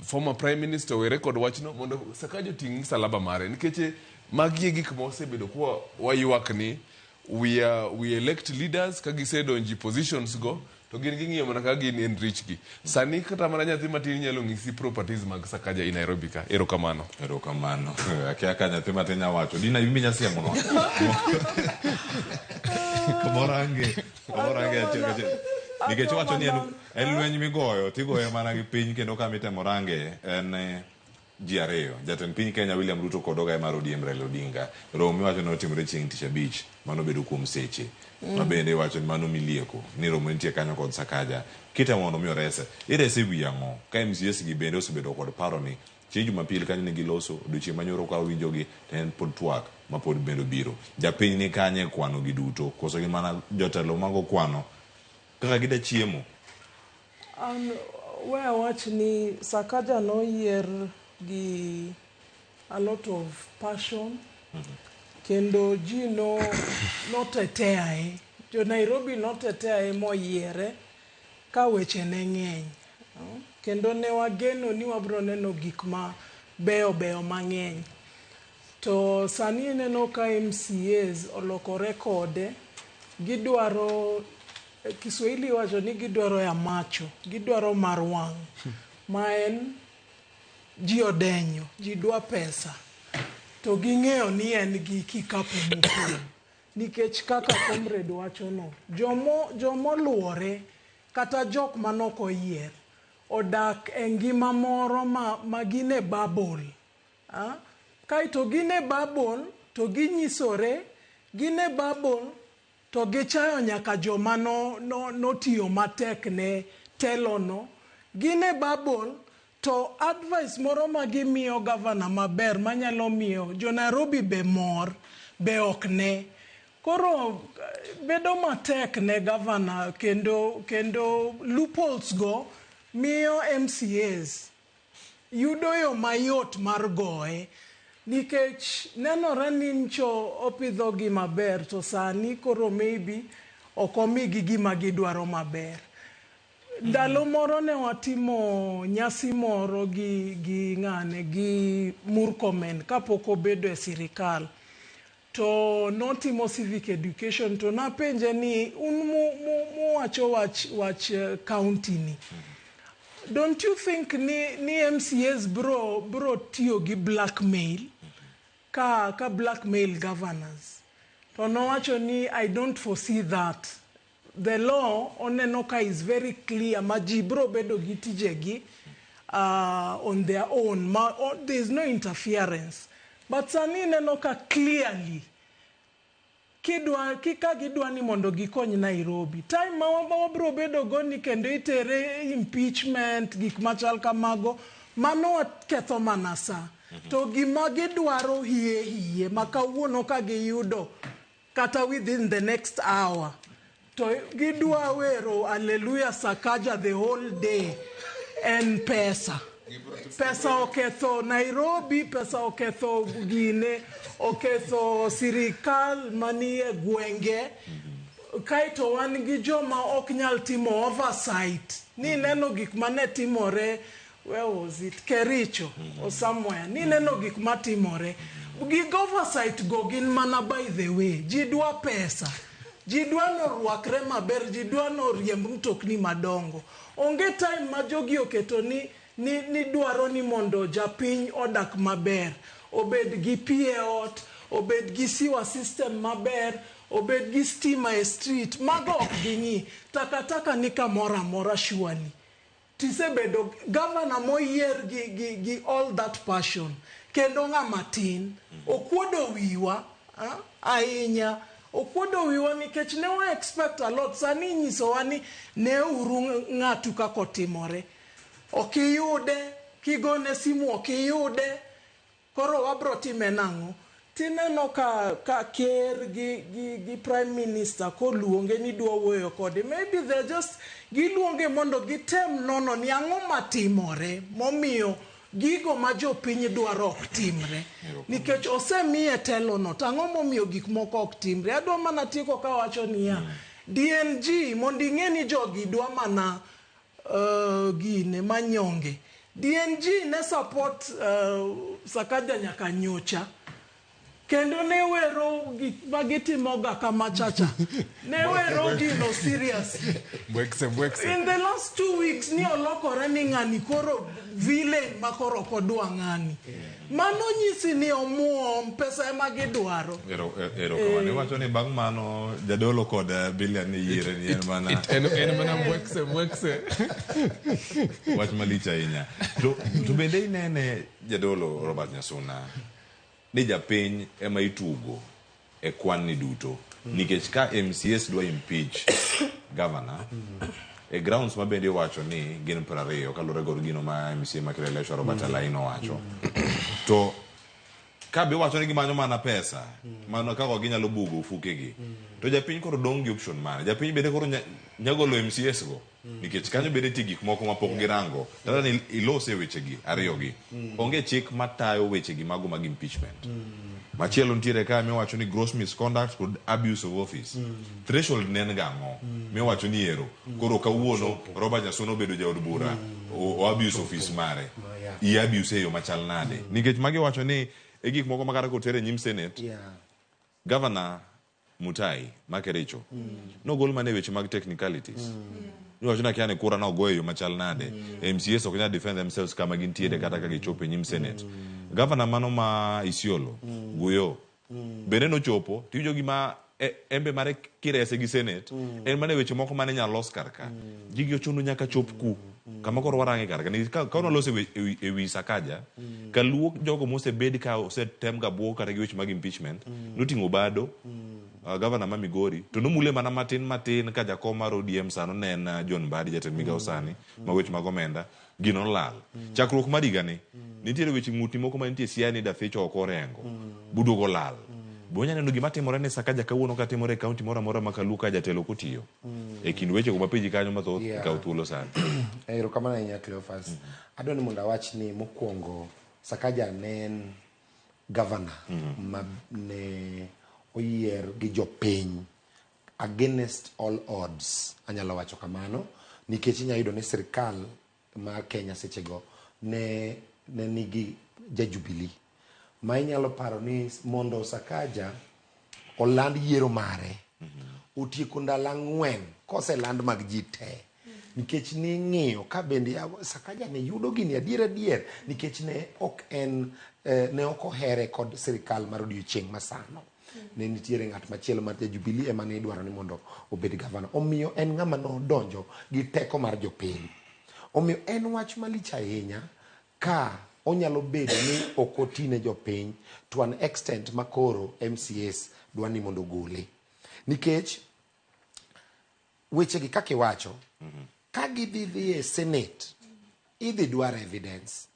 former Prime Minister owere kod wachno, mondo Sakaja oting' msalaba mare. Nikech magi e gik ma osebedo kwa waywak ni we elect leaders ka gisedonji positions go, to gin ging'iyo mana ka gin enrich gi. Sani kata mana nyathi matin nyalo ng'isi properties mag Sakaja i Nairobi ka. Erokamano. Erokamano. Akia ka nyathi matin nya wacho. Dina in be inya siemonwa. Kamoro ange achiel kachiel. Nikech Adwa wacho ni en, mana- en lweny migoyo tigoye mana gi piny kendo kama itemo range en ji ariyo jatend piny Kenya William Ruto kod ogaye mar ODM Raila Odinga. Romo miwacho ni otimore chieng' tich abich mano bedo kuom seche ma bende iwacho ni mano milieko ni romo nitie kanyo kod Sakaja kitemo mondo mi orese irese e wi ang'o ka MCAs gi bende osebedo kod paro ni chieng' Jumapil kanyo ne giloso odiochieng' manyoro ka winjogi to en pod twak ma pod bende biro japiny ni kanye e kwano gi duto koso gi mana jotelo mago kwano kaka gida chiemo. An we awach ni Sakaja noyier gi a lot of passion kendo ji no noteteae jo Nairobi noteteae moyiere ka weche ne ng'eny kendo ne wageno ni wabro neno gik ma beyo beyo mang'eny to sani ineno ka MCAs olokore kode gidwaro Kiswahili wacho ni gidwaro ya macho gidwaro mar wang' ma en ji odenyo ji dwa pesa to ging'eyo ni en gi kikapu mopong' nikech kaka comrade wacho no jomoluore kata jok manok oyier odak e ngima moro ma gin e bubble. Kaeto gin e bubble to ginyisore gin e bubble to gichayo nyaka joma notiyo matek ne telono. Gin e bubble to advice moro ma gimiyo gavana maber manyalo miyo jo Nairobi be mor be ok ne. Koro bedo matek ne gavana kendo loopholes go miyo MCAs yudo yo mayot mar goye nikech nenore ni ncho opidhogi maber to sani koro maybe ok omigi gima gidwaro maber. Ndalo moro ne watimo nyasi moro gi ng'ane gi Murkomen kapok obedo e sirikal to notimo civic education to napenje ni un muwacho wach county ni don't you think ni MCAs bro tiyo gi blackmail ka blackmail governors? To nowacho ni I don't foresee that. The law oneno ka is very clear ma ji bro bedo gi tijegi on their own there is no interference. But sani ineno ka clearly ka gidwa ni mondo gikony Nairobi time ma wabro bedo go ni kendo itere impeachment gik machal kamago mano waketho mana sa. To gima gidwaro hie ma kawuono ka giyudo kata within the next hour to gidwa wero hallelujah Sakaja the whole day en pesa. Pesa oketho Nairobi, pesa oketho gine, oketho sirikal manie gwenge. Kaeto wan gi joma ok nyal timo oversight. Ni neno gik mane timore, where was it? Kericho or somewhere. Ni neno gik matimore. Gig oversight go gin mana by the way. Ji dwa pesa. Ji dwa norwakre maber, ji dwa noriemb mtokni madongo. Onge time ma jogi oketo ni dwaro ni mondo japiny odak maber, obed gi pi e ot, obed gi sewer system maber, obed gi stima e street. Mago ok ging'i. Takataka ni kamoro amora surely. Tisebedo governor moyier gi all that passion. Kendo ng'ama tin. Okuodo wiwa ahinya. Okuodo wiwa nikech ne wa expect a lot. Sani inyisowa ni ne uru ng'atu kaka otimore. Ok iyude, kigone simu ok iyude. Koro wabro time nang'o? Tineno ka ker gi prime minister koluonge ni dwa wuoyo kode. Maybe they're just giluonge mondo gitem nono ni ang'o matimore momiyo gigo ma jopiny dwaro ok timre. Nikech osemiye telono, to ang'o momiyo gik moko ok timre? Adwa mana tieko kawacho niya, DNG mondo ing'e ni jogi dwa mana gine manyonge. DNG ne support Sakaja nyaka nyocha. Kendo ne wero gik ma gitimoga kama chacha. Ne wero gino serious. Mbwekse, mbwekse. In the last 2 weeks ni olokore ni ng'ani koro villain ma koro ok odwa ng'ani. Mano nyisi ni omuom pesa ema gidwaro. Ero kamano. Iwacho ni bang' mano jadolo kod Bilian ni yiere ni en mana En mana mbwekse, mbwekse. Wach malich ahinya. To bende inene, jadolo Robert Nyasuna, ni japiny ema itugo e kwan ni duto, nikech ka MCAs dwa impeach governor e grounds ma bende iwacho ni gin 20 kaluwore kod gino ma MCA ma Kileleshwa Robert Alai nowacho, to ka be iwacho ni gimanyo mana pesa mano kaka ginyalo bugo ofukegi, to japiny koro dong' gi option mane? Japiny bende koro nyagolo MCAs go, nikech kanyo bende nitie gik moko mapok girango. Tata ni ilose e wechegi ariyogi, onge chik matayo wechegi mago mag impeachment. Machielo nitiere ka miwacho ni gross misconduct kod abuse of office. Threshold ne en gang'o miwacho ni ero koro kawuono Robert Nyasuna obedo jaod bura, o abuse office mare, i abuse e yo machal nade? Nikech magi wacho ni e gik moko ma kata koter e nyim Senate, Governor Mutai ma Kericho nogol mana e weche mag technicalities. Niwacho ni akia ni kura nogo e yo machal nade. MCAs ok nyal defend themselves kama gintiere kata ka gichopo e nyim Senate. Governor mano ma Isiolo, Guyo, bende nochopo tiwinjo gima embe mare kirese gi Senate en mana e weche moko mane inyalo los kar ka. Gigi ochuno nyaka chop ku kama koro warange kar ka. Nikech ka noloso e wi Sakaja, kaluo jogo mosebed ka osetem ga buogo kata gi weche mag impeachment, noting'o Bado, governor ma Migori, to nomule mana matin matin ka jakom mar ODM sano ne en John Mbadi, jatend migao sani ma weche mag omenda, gino nolal. Chakruok mar higani, nitiere weche ng'utni moko ma nitie Siaya ni Daficho ok orengo, buduogo lal. Be wanya neno gima timore ne Sakaja kawuono katimore e kaunti moro amora ma kaluo ka jatelo ok otiyo? E kind wechego mapenji kanyo mathoth, ikaw thuolo sani. Erokamano ahinya, Cleophas. Adwa ni mondo awach ni mokwongo Sakaja ne en governor ma ne oyier gi jopiny against all odds. Anyalo wacho kamano nikech inya yudo ni sirikal mar Kenya sechego ne nigi ja Jubilee ma inyalo paro ni mondo Sakaja oland yiero mare otieko ndalo 4 koseland mag ji te, nikech ning'iyo ka bende Sakaja ne yudo gini adier adier, nikech ne ok en ne ok ohere kod sirikal mar odiochieng' masano. Ne nitiere ng'at machielo mar ja Jubilee ema ne idwaro ni mondo obed gavana. Omiyo en ng'ama nodonjo gi teko mar jopiny. Omiyo en wach malich ahinya ka onyalo bedo ni ok oti ne jopiny to an extent ma koro MCAs dwa ni mondo ogole, nikech wechegi kaka iwacho, ka gidhi dhi e Senate, idhi dwar evidence,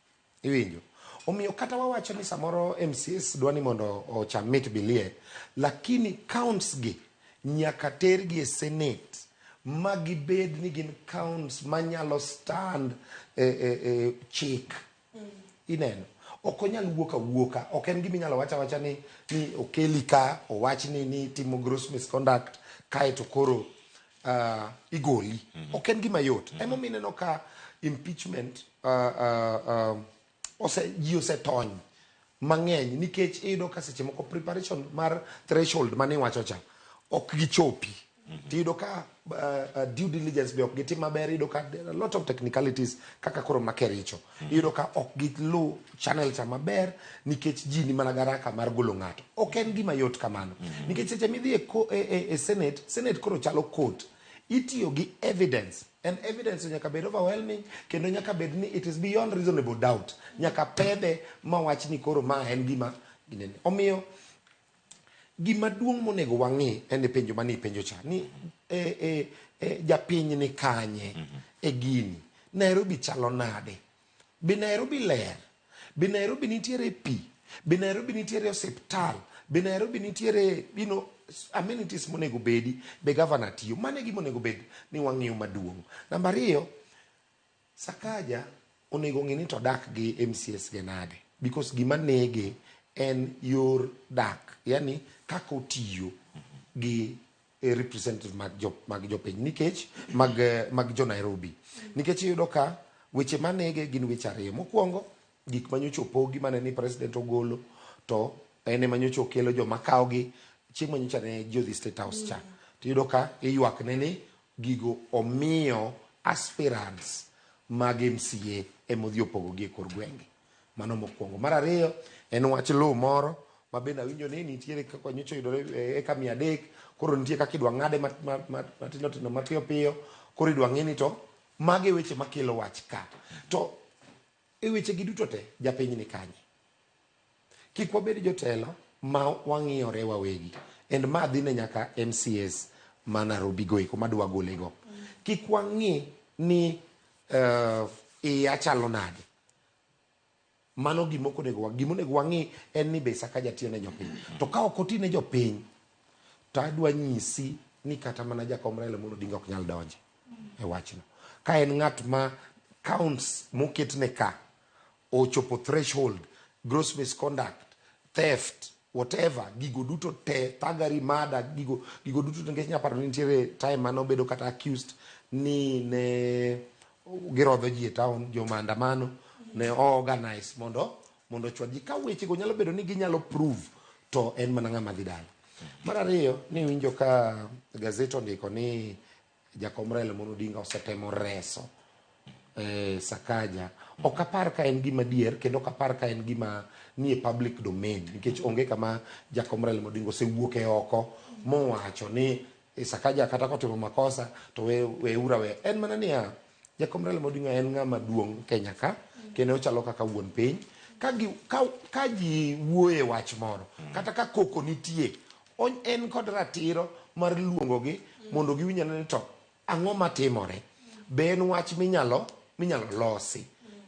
iwinjo? Omiyo kata wawacho ni samoro MCAs dwa ni mondo ocham mit bilie, lakini counts gi nyaka tergi e Senate ma gibed ni gin counts manyalo stand e chik. Ineno, ok onyal wuok awuoka, ok en gima inyalo wach awacha ni okeli ka owach ni timo gross misconduct kaeto koro igoli. Ok en gima yot. Emomiyo ineno ka impeachment ji osetony mang'eny, nikech iyudo ka seche moko preparation mar threshold mane iwacho cha ok gichopi. Tiyudo ka due diligence be ok gitim maber. Iyudo ka there are a lot of technicalities kaka koro ma Kericho. Iyudo ka ok gilu channel cha maber nikech ji ni mana garaka mar golo ng'ato. Ok en gima yot kamano, nikech seche midhi e Senate, Senate koro chalo court, itiyo gi evidence, and evidence nyaka bed overwhelming kendo nyaka bed ni it is beyond reasonable doubt, nyaka pedhe ma wach ni koro ma en gima ginene. Omiyo gima duong' monego wang'i en e penjo mane ipenjo cha ni e japiny ni kanye e gini. Nairobi chalo nade? Be Nairobi ler? Be Nairobi nitiere pi? Be Nairobi nitiere osiptal? Be Nairobi nitiere amenities monego bedi? Be gavana tiyo? Mano e gima onego bed ni wang'iyo maduong'. Namba 2, Sakaja onego ng'i ni to dak gi MCAs ge nade, because gima nege en yor dak, yani kaka otiyo gi representative mag jopiny, nikech mag jo Nairobi, nikech iyudo ka weche manege gin weche ariyo. Mokwongo, gik manyocha opogi mane ni president ogolo to En ema nyocha okelo joma kawogi chieng' ma nyocha ne ji odhi State House cha. Tiyudo ka iywak ne ni gigo omiyo aspirants mag MCA ema odhi opogogi e kor gwenge. Mano mokwongo. Mar ariyo en wach lowo moro ma bende awinjo ni nitiere kaka nyocha oyudore e eka 300 koro nitie kaka idwa ng'ade matindo tindo mapiyo piyo koro idwa ng'i ni to magi e weche makelo wach ka. To e weche gi duto te japiny ni kanye? Kik wabed jotelo ma wang'iyore wawegi. And ma dhi ne nyaka MCAs ma Nairobi go eko madwa gole go. Kik wang'i ni iya chalo nade. Mano gima ok onego gima onego wang'i en ni be Sakaja tiyo ne jopiny. To ka ok oti ne jopiny, to adwa nyisi ni kata mana Jakom Raila Amolo Odinga ok nyal donje e wachno. Ka en ng'at ma counts moketne ka ochopo threshold, gross misconduct, theft, whatever, gigo duto te, thuggery, murder, gigo duto te, nikech nyaparo ni nitiere time mane obedo kata accused ni ne girodho ji e town, jo maandamano ne organize mondo ochwad ji. Ka wechego nyalo bedo ni ginyalo prove, to en mana ng'ama dhi dala. Mar ariyo, ni winjo ka gazet ondiko ni Jakom Raila Amolo Odinga osetemo reso Sakaja. Ok apar ka en gima adier kendo ok apar ka en gima nie public domain nikech onge kama Jakom Raila Amolo Odinga osewuok e oko mowacho ni Sakaja kata kotimo makosa to we ura we. En mana niya, Jakom Raila Amolo Odinga en ng'ama duong' Kenya ka kendo ochalo kaka wuon piny. Ka ji wuoye wach moro kata ka koko nitie, en kod ratiro mar luongogi mondo giwinj ane ni to ang'o matimore. Be en wach minyalo losi?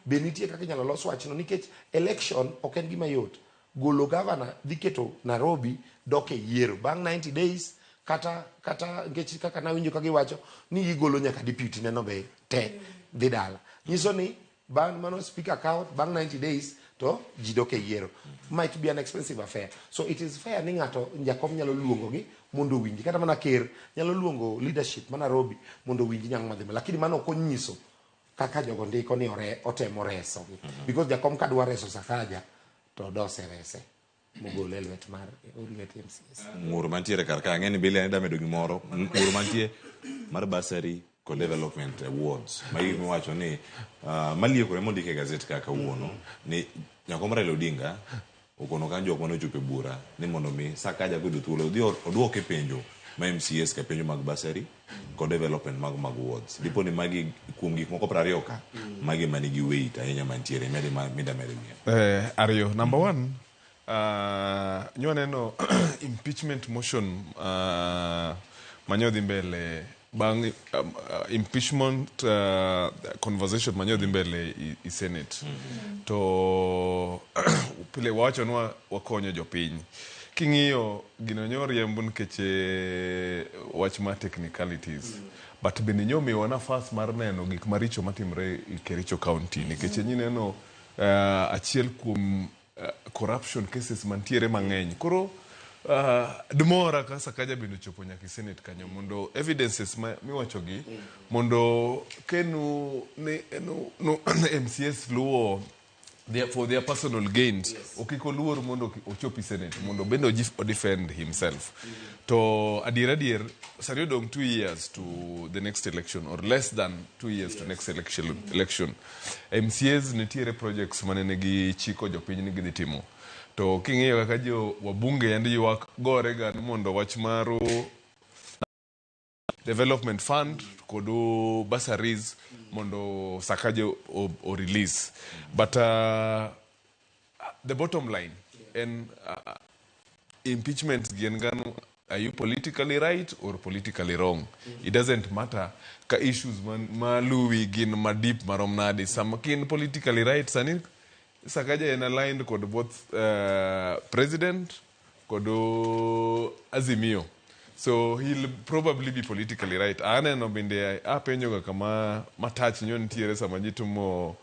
Be nitie kaka inyalo los wachno? Nikech election ok en gima yot. Golo gavana dhi keto Nairobi dok e yiero bang' 90 days kata nikech kaka nawinjo ka giwacho ni gigolo nyaka deputy neno be te dhi dala. Nyiso ni bang' mano speaker kawo bang' 90 days to ji dok e yiero. Might be an expensive affair. So it is fair ni ng'ato Jakom nyalo luongogi mondo owinji. Kata mana ker nyalo luongo leadership ma Nairobi mondo owinji nyang' madhi. Lakini mano ok onyiso kaka jogo ndiko ni otemo reso. Because Jakom kadwa reso Sakaja to dose rese mogole e lwet mar lwet MCS. Ng'ur mantiere kar ka, ang'e ni Billy ane damedo gimoro. Ng'ur mantie mar bursary kod development awards. Magi miwacho ni maliekore mondik e gazet ka kawuono ni Jakom Raila Odinga okono kanyo jok mane ochopo e bura ni mondo mi Sakaja koyudo thuolo odhi oduoke penjo ma MCAs ka penjo mag bursary kod development mag wards. Dipo ni magi kuom gik moko 20 ka magi manigi weight ahinya mantiere medi mida medo miya. Ariyo, number one, nyo impeachment motion manyo dhi mbele bang' impeachment conversation manyo dhi mbele i Senate. To pile wacho nwa wakonyo jopiny. King'iyo gino nyo riembo nikech wach mar technicalities. But bende nyo miyowa nafas mar neno gik maricho matimre i Kericho County nikech nyineno achiel kuom corruption cases mantiere mang'eny. Koro dmora ka Sakaja bende ochopo nyaka e Senate kanyo mondo evidences miwacho gi mondo kenu ne no MCS luwo for their personal gains. Okik oluor mondo ochopi Senate mondo bende o defend himself. To adier sani odong' 2 years to the next election or less than 2 years to next election. MCAs nitiere projects mane nigi chiko jopiny ni gidhi timo. To king'iyo kaka jo wabunge yandi ywak gore ga ni mondo wach mar development fund kod bursaries mondo Sakaja o release. But the bottom line en impeachment gin gano, are you politically right or politically wrong? It doesn't matter ka issues ma luwi gin madip marom nade. Sama kin politically right, sani Sakaja en aligned kod both president kod Azimio. So he'll probably be politically right. Aneno bende apenjo ga kama matach nyo nitiere sama ji timo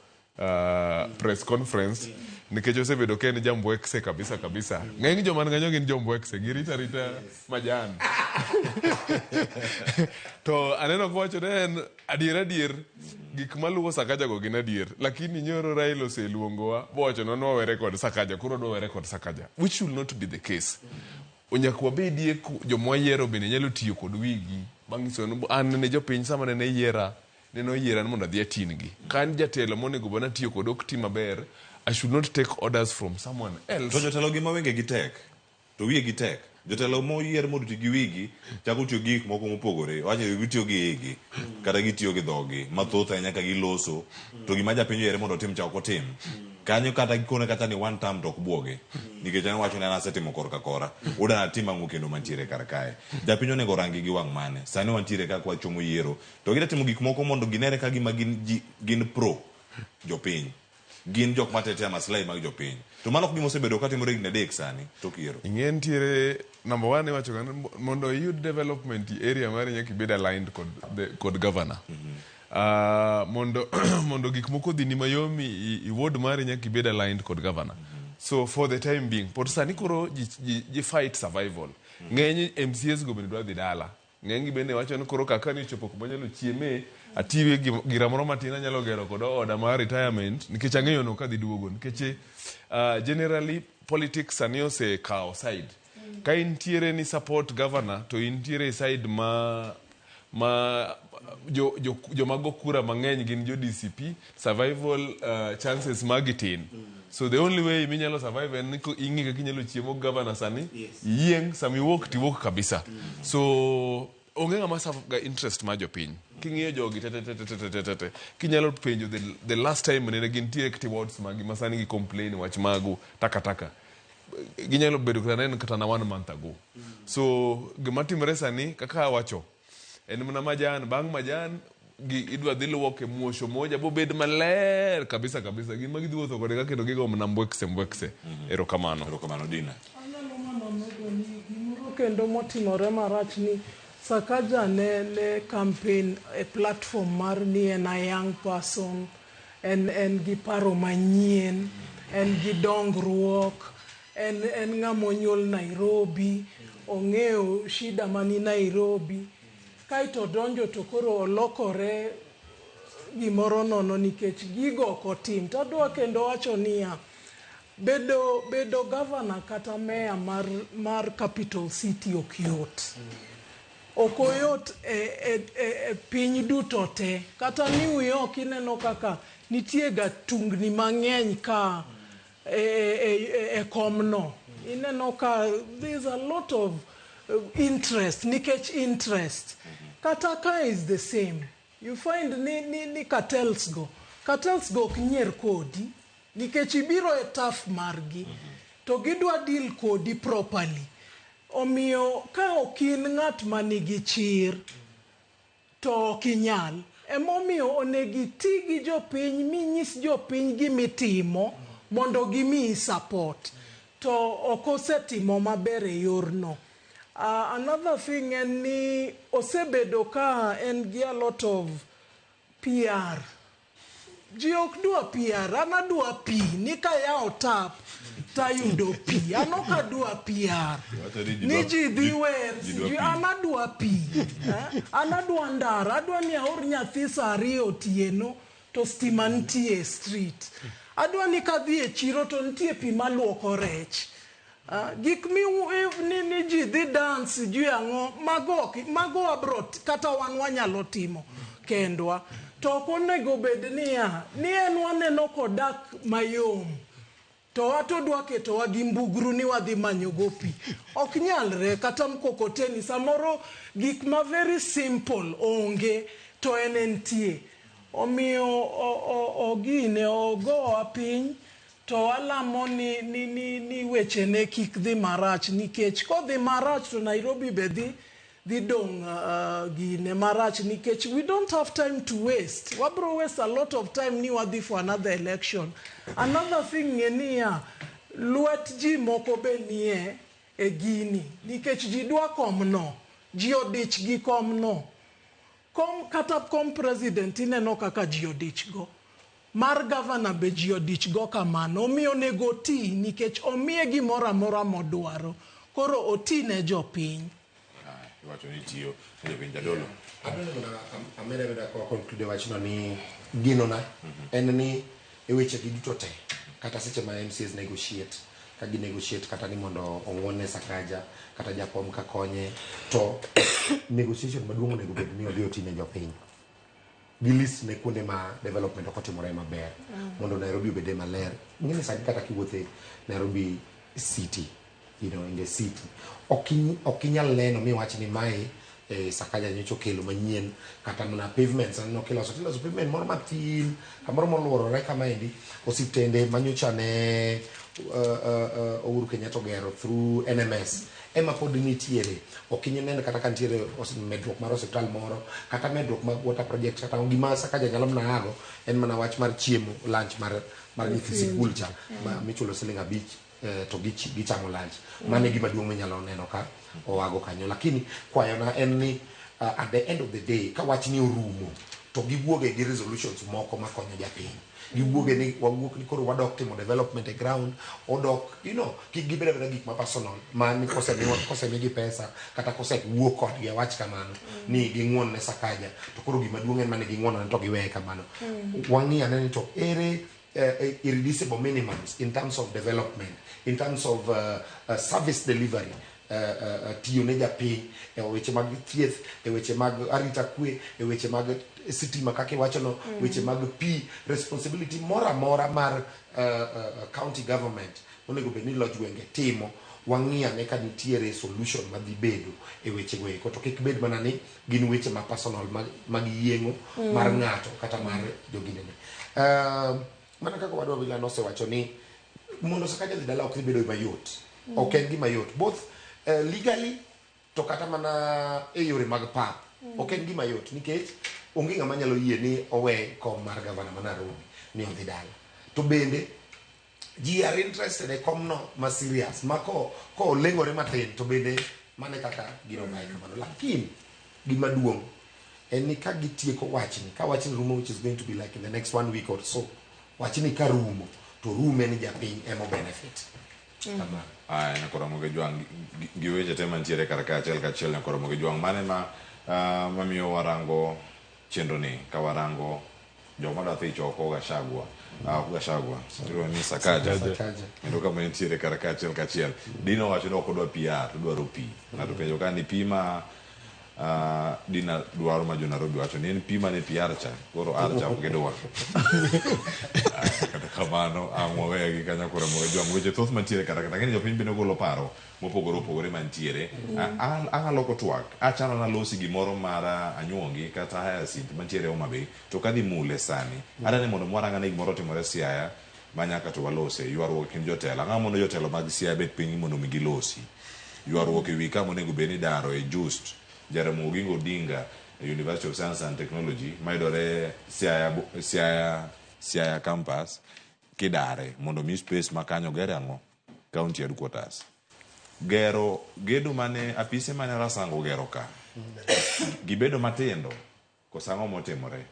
press conference nikech osebedo ka en jambwekse kabisa kabisa. Ng'eny joma ni kanyo gin jombwekse, girito arita majan. To aneno kowacho ni en adier adier Gik maluwo Sakaja go gin adier, lakini nyoro Raila oseluongowa bowachonwa ni wawere kod Sakaja, koro wadwa were kod Sakaja, which should not be the case. Nyaka wabedie joma wayiero bende nyalo tiyo kod wigi manyiso ni an ne jopiny sama nene yiera nene oyiera ni mondo adhi atingi. Ka an jatelo monego bed ni atiyo kod ok ti maber, I should not take orders from someone else. To jotelo gi ma wengegi tek to wiyegi tek. Jotelo moyier mondo oti gi wigi chako tiyo gi gik moko mopogore. Wacho ni gitiyo gi igi kata gitiyo gi dhogi mathoth ahinya ka giloso to gima japiny oyiere mondo otim cha ok otim. Kanyo kata gikone kata ni one term to ok buogi nikech en owacho ni an asetimo korka kora. Uda natim ang'o kendo mantiere kar kae. Japiny onego orangi gi wang' mane? Sani wantiere ka kwachomo yiero to gida timo gik moko mondo ginere ka gima gin ji gin pro jopiny. Gin jok ma tetea maslahi mag jopiny. To mano ok gima osebedo katimore higni adek sani tok yiero. Ing'e nitiere number one iwacho ga ni mondo iyud development e area mari nyaka ibed aligned kod the, kod governor. Mondo mondo gik moko odhini mayom i ward mari nyaka ibed aligned kod governor. So for the time being pod sani koro ji, ji, ji fight survival. Ng'eny MCAs go bende dwa dhi dala. Ng'enygi bende wacho ni koro kaka ni ochopo kuma anyalo chieme, atiwe gira moro matin anyalo gero kod oda mar retirement nikech ang'eyo no kadhi duogo nikech generally politics sani osekawo side. Ka intiere ni support governor to intiere side ma ma jo, jo, joma go kura mang'eny gin jo DCP, survival chances magi tin. So the only way minyalo survive en ni ing'i kaka inyalo chiemo governor sani, iyieng' sama iwuok tiwuok kabisa. So onge ng'ama serve ga interest mar jopiny. King'iyo jogi te te te te te te te kinyalo penjo the last time nene gintie kati wards magi ma sani gi complain wach magu takataka. Ginyalo bedo kata ne en kata na one month ago. So gima timore sani kaka awacho en mana majan bang' majan gi idwa dhi luoke muosho moja bobed maler kabisa kabisa. Gin ma gidhi wuotho kode ka kendo gigo mana mbwekse mbwekse. Erokamano. Erokamano Dina. Anyalo mana medo ni gimoro kendo motimore marach ni Sakaja ne ne campaign e platform mar ni en a young person, en en gi paro manyien, en gi dongruok, en en ng'ama onyuol Nairobi, ong'eyo shida mani Nairobi. Kaeto odonjo to koro olokore gimoro nono nikech gigo ok otim. To adwa kendo wacho niya, bedo bedo governor kata mayor mar mar capital city ok yot. Ok oyot e, e, e, e piny duto te. Kata New York ineno kaka nitie ga tungni mang'eny ka e, e, e, e komno. Ineno ka there's a lot of interest nikech interest. Kata ka is the same. You find ni, ni, ni cartels go. Cartels go ok nyier kodi nikech ibiro e turf margi to gidwa deal kodi properly. Omiyo ka ok in ng'at manigi chir to ok inyal. Emomiyo onego iti gi jopiny minyis jopiny gimitimo mondo gimiyi support. To ok osetimo maber e yorno. Another thing en ni osebedo ka en gi a lot of PR. Ji ok dwa PR, an adwa pi, ni kayawo tap tayudo pi. An ok adwa PR. Ni ji dhi wer, sijui an adwa pi. An adwa ndara, adwa ni aor nyathi saa 2 otieno to stima nitie e street. Adwa ni kadhi e chiro to nitie pi maluoko rech. Gik mi ni ji dhi dance sijui ang'o, mago mago wabro kata wan wanyalo timo kendwa. To ok onego bed niya, ni en waneno kodak mayom to wato dwa ketowa gi mbugru ni wadhi manyogo pi. Ok nyalre kata mkokoteni samoro gik ma very simple onge to en entie. Omiyo ogine ogowa piny to walamo ni, ni, ni, ni wechene kik dhi marach nikech kodhi marach to Nairobi be dhi dong' gine marach nikech we don't have time to waste. Wabro waste a lot of time ni wadhi for another election. Another thing ng'e niya, lwet ji moko be nie e gini nikech ji dwa komno, ji odich gi komno. Kom kata kom president ineno kaka ji odich go. Mar governor be ji odich go kamano. Omiyo onego oti nikech omiye gimoro amora modwaro. Koro oti ne jopiny. Iwacho ni tiyo ne jopiny jadolo. Adwaro mondo ameda meda kwa conclude wachno ni Ginona en ni e weche gi duto te kata seche ma MCAs negotiate ka gi negotiate kata ni mondo ong'uon ne Sakaja kata jakom ka konye to negotiation maduong' onego bed ni odhi otine jopiny gi list ne kuonde ma development ok otimore maber mondo Nairobi obede maler. Ing'eni sani kata kiwuothe Nairobi city in the city ok inyal neno miwach ni mae Sakaja nyocha okelo manyien kata mana pavements aneno kiloso tiloso pavement moro mathin kamoro moluorore kamaendi osiptende manyocha ne Uhuru Kenyatta ogero through NMS ema pod nitiere ok inyal neno kata ka nitiere medruok mar osiptal moro kata medruok mag water project kata gima Sakaja nyalo mana ago en mana wach mar chiemo lunch mar nyithi sikul cha michulo siling 5 to gichamo lunch. Mano e gima duong' minyalo neno ka owago kanyo. Lakini kwayona en ni at the end of the day ka wach ni orumo to giwuoge gi resolutions moko makonyo japiny. Giwuoge ni wawuok ni koro wadok timo development e ground odok kik gibed abeda gik ma personal ma ni kosemigi pesa kata kosewuok kodgi awach kamano ni ging'uon ne Sakaja to koro gima duong' en mane ging'uono ne to giweye kamano. Wang'i ane ni to ere irreducible minimums in terms of development, in terms of service delivery, tiyo ne japiny e weche mag thieth, e weche mag arita kwe, e weche mag sitima kaka iwachono, weche mag pi, responsibility moro amora mar county government onego bed ni loch gwenge timo. Wang'i ane ka nitiere solution madhi bedo e weche go eko to kik bed mana ni gin weche ma personal mag yieng'o mar ng'ato kata mar joginene. Mana kaka wadwa Wila nosewacho ni mondo Sakaja dhi dala ok dhi bedo mayot. Ok en gima yot both legally to kata mana e yore mag pap. Ok en gima yot nikech onge ng'ama nyalo yie ni owe kom mar gavana ma Nairobi ni odhi dala. To bende ji are interested e komno ma serious ma ko oleng'ore matin to bende mane kaka gino mae kamano. Lakini gima duong' en ni ka gitieko wachni, ka wachni rumo, which is going to be like in the next 1 week or so, wachni ka rumo to rume ni japiny emo benefit. Aya, nyakoromo gi jwang' gi weche te mantiere kar ka achiel kachiel nyakoromo gi jwang' mane ma mamiyo warango chenro ni ka warango joma dwa dhi choko Gachagua ok Gachagua iluongo ni Sakaja kendo kama nitiere kar ka achiel kachiel Dina owacho ni ok odwa PR to odwaro pi. Ng'ato penjo ka ni pi ma Dina dwaro ma jo Nairobi wacho ni en pi mane PR cha koro R cha ok gidwar. Kata kamano ang' wawegi kanyo koro mondo jwang' weche thoth mantiere kata kata ng'eni jopiny bende golo paro mopogore opogore mantiere. Ang' aloko twak achano nalosi gimoro mar anyuongi kata Hyacinth mantiere Homa Bay to kadhi mule sani adani mondo mwaranga ni gimoro otimore Siaya manyaka to walose ywaruok e kind jotelo. Ang'o mondo jotelo mag Siaya bet piny mondo mi gilosi ywaruok ewi kama onego bed ni daro e Just Jaramogi Oginga Odinga University of Science and Technology mayudore Siaya campus kidare mondo mi space ma kanyo gere ang'o county headquarters. Gero gedo mane apise mane Rasango gero ka gibedo matindo koso ang'o motimore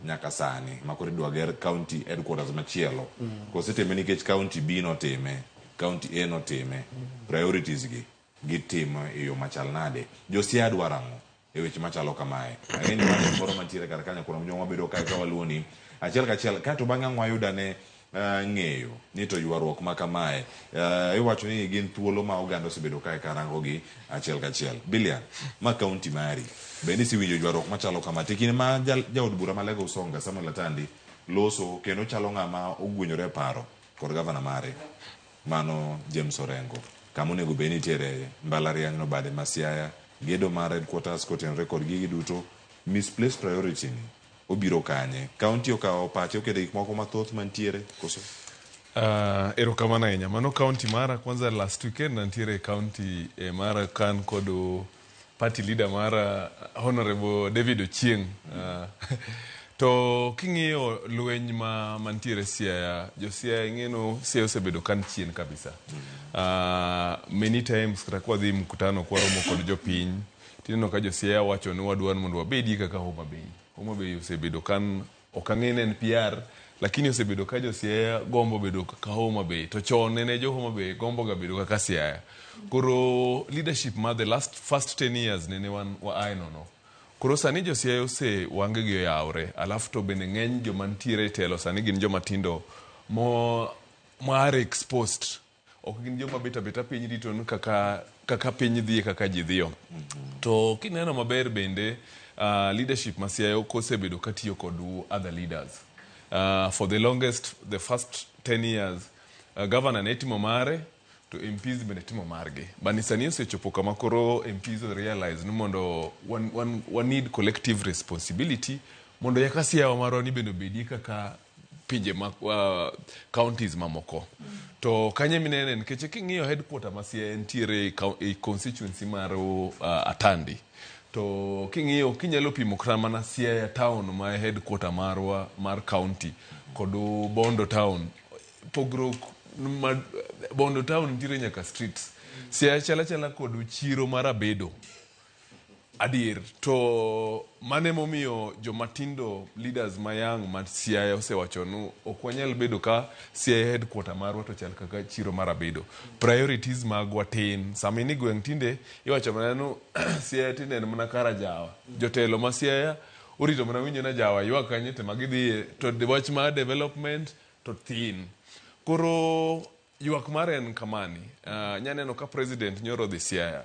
nyaka sani makoro idwa ger county headquarters machielo kosetime nikech county B notime county A notime priorities gi gitimo e yo machal nade. Jo Siaya dwaro ang'o e weche machalo kamae? Ang'e ni mano moro mantiere kar kanyo kuom joma bedo kae ka waluoni achiel kachiel kaeto bang'e ang' wayudane ng'eyo ni to ywaruok ma kamae iwacho ni gin thuolo ma oganda osebedo kae karango gi achiel kachiel. Bilian, ma county mari bende isewinjo ywaruok machalo kama te kinde ma jaod bura ma Lego Usonga Samuel Atandi loso kendo chalo ng'ama ogwenyore e paro kod gavana mare mano James Orengo kama onego bed ni nitiere mbalariany no bade ma Siaya gedo mar headquarters kotenore kod gigi duto misplaced priority ni obiro kanye? County okawo pache oketo gik moko mathoth mantiere koso? Erokamano ahinya. Mano county mara kwanza last weekend nantiere county mara kan kod party leader mara Honorable David Ochieng. To king'iyo lweny ma mantiere Siaya, jo Siaya ing'eno Siaya osebedo kan chien kabisa. Many times kata kwadhi mkutano kwaromo kod jopiny, tineno ka jo Siaya wacho ni wadwaro mondo wabedi kaka Homa Bay. Homa Bay osebedo kan ok ang'e ni en PR, lakini osebedo ka jo Siaya gombo bedo kaka Homa Bay. To chon nene jo Homa Bay gombo ga bedo kaka Siaya. Koro leadership ma the last first 10 years nene wan wa ae nono. Koro sani jo Siaya ose wange gi oyawre, alafu to bende ng'eny joma nitiere e telo sani gin joma tindo mo ma are exposed. Ok gin joma bet abeta piny rito ni kaka kaka piny dhi e kaka ji dhiyo. To kineno maber bende leadership ma Siaya ok osebedo katiyo kod other leaders. For the longest, the first 10 years, governor ne timo mare to MPs bende timo margi. Bani sani osechopo kama koro MPs realize ni mondo wan need collective responsibility mondo yaka Siaya marwa ni bende obedie kaka pinje ma counties mamoko. To kanye minene nikech king'iyo headquarter ma Siaya nitiere e constituency mar Atandi. To king'iyo kinyalo pimo kata mana Siaya town ma headquarter marwa mar county kod Bondo town pogruok ma Bondo town nitiere nyaka streets. Siaya chal achala kod chiro mar Abedo. Adier to mano emomiyo jomatindo leaders ma young ma Siaya osewacho ni ok wanyal bedo ka Siaya headquarter marwa to chal kaka chiro mar Abedo. Priorities magwa tin. Sama in e gweng' tinde iwacho mana ni Siaya tinde en mana kar ajawa. Jotelo ma Siaya orito mana winjo ni ajawa ywak kanye to ema gidhiye to wach mar development to thin. Koro ywak mare en kamani. Nyaneno ka president nyoro odhi Siaya.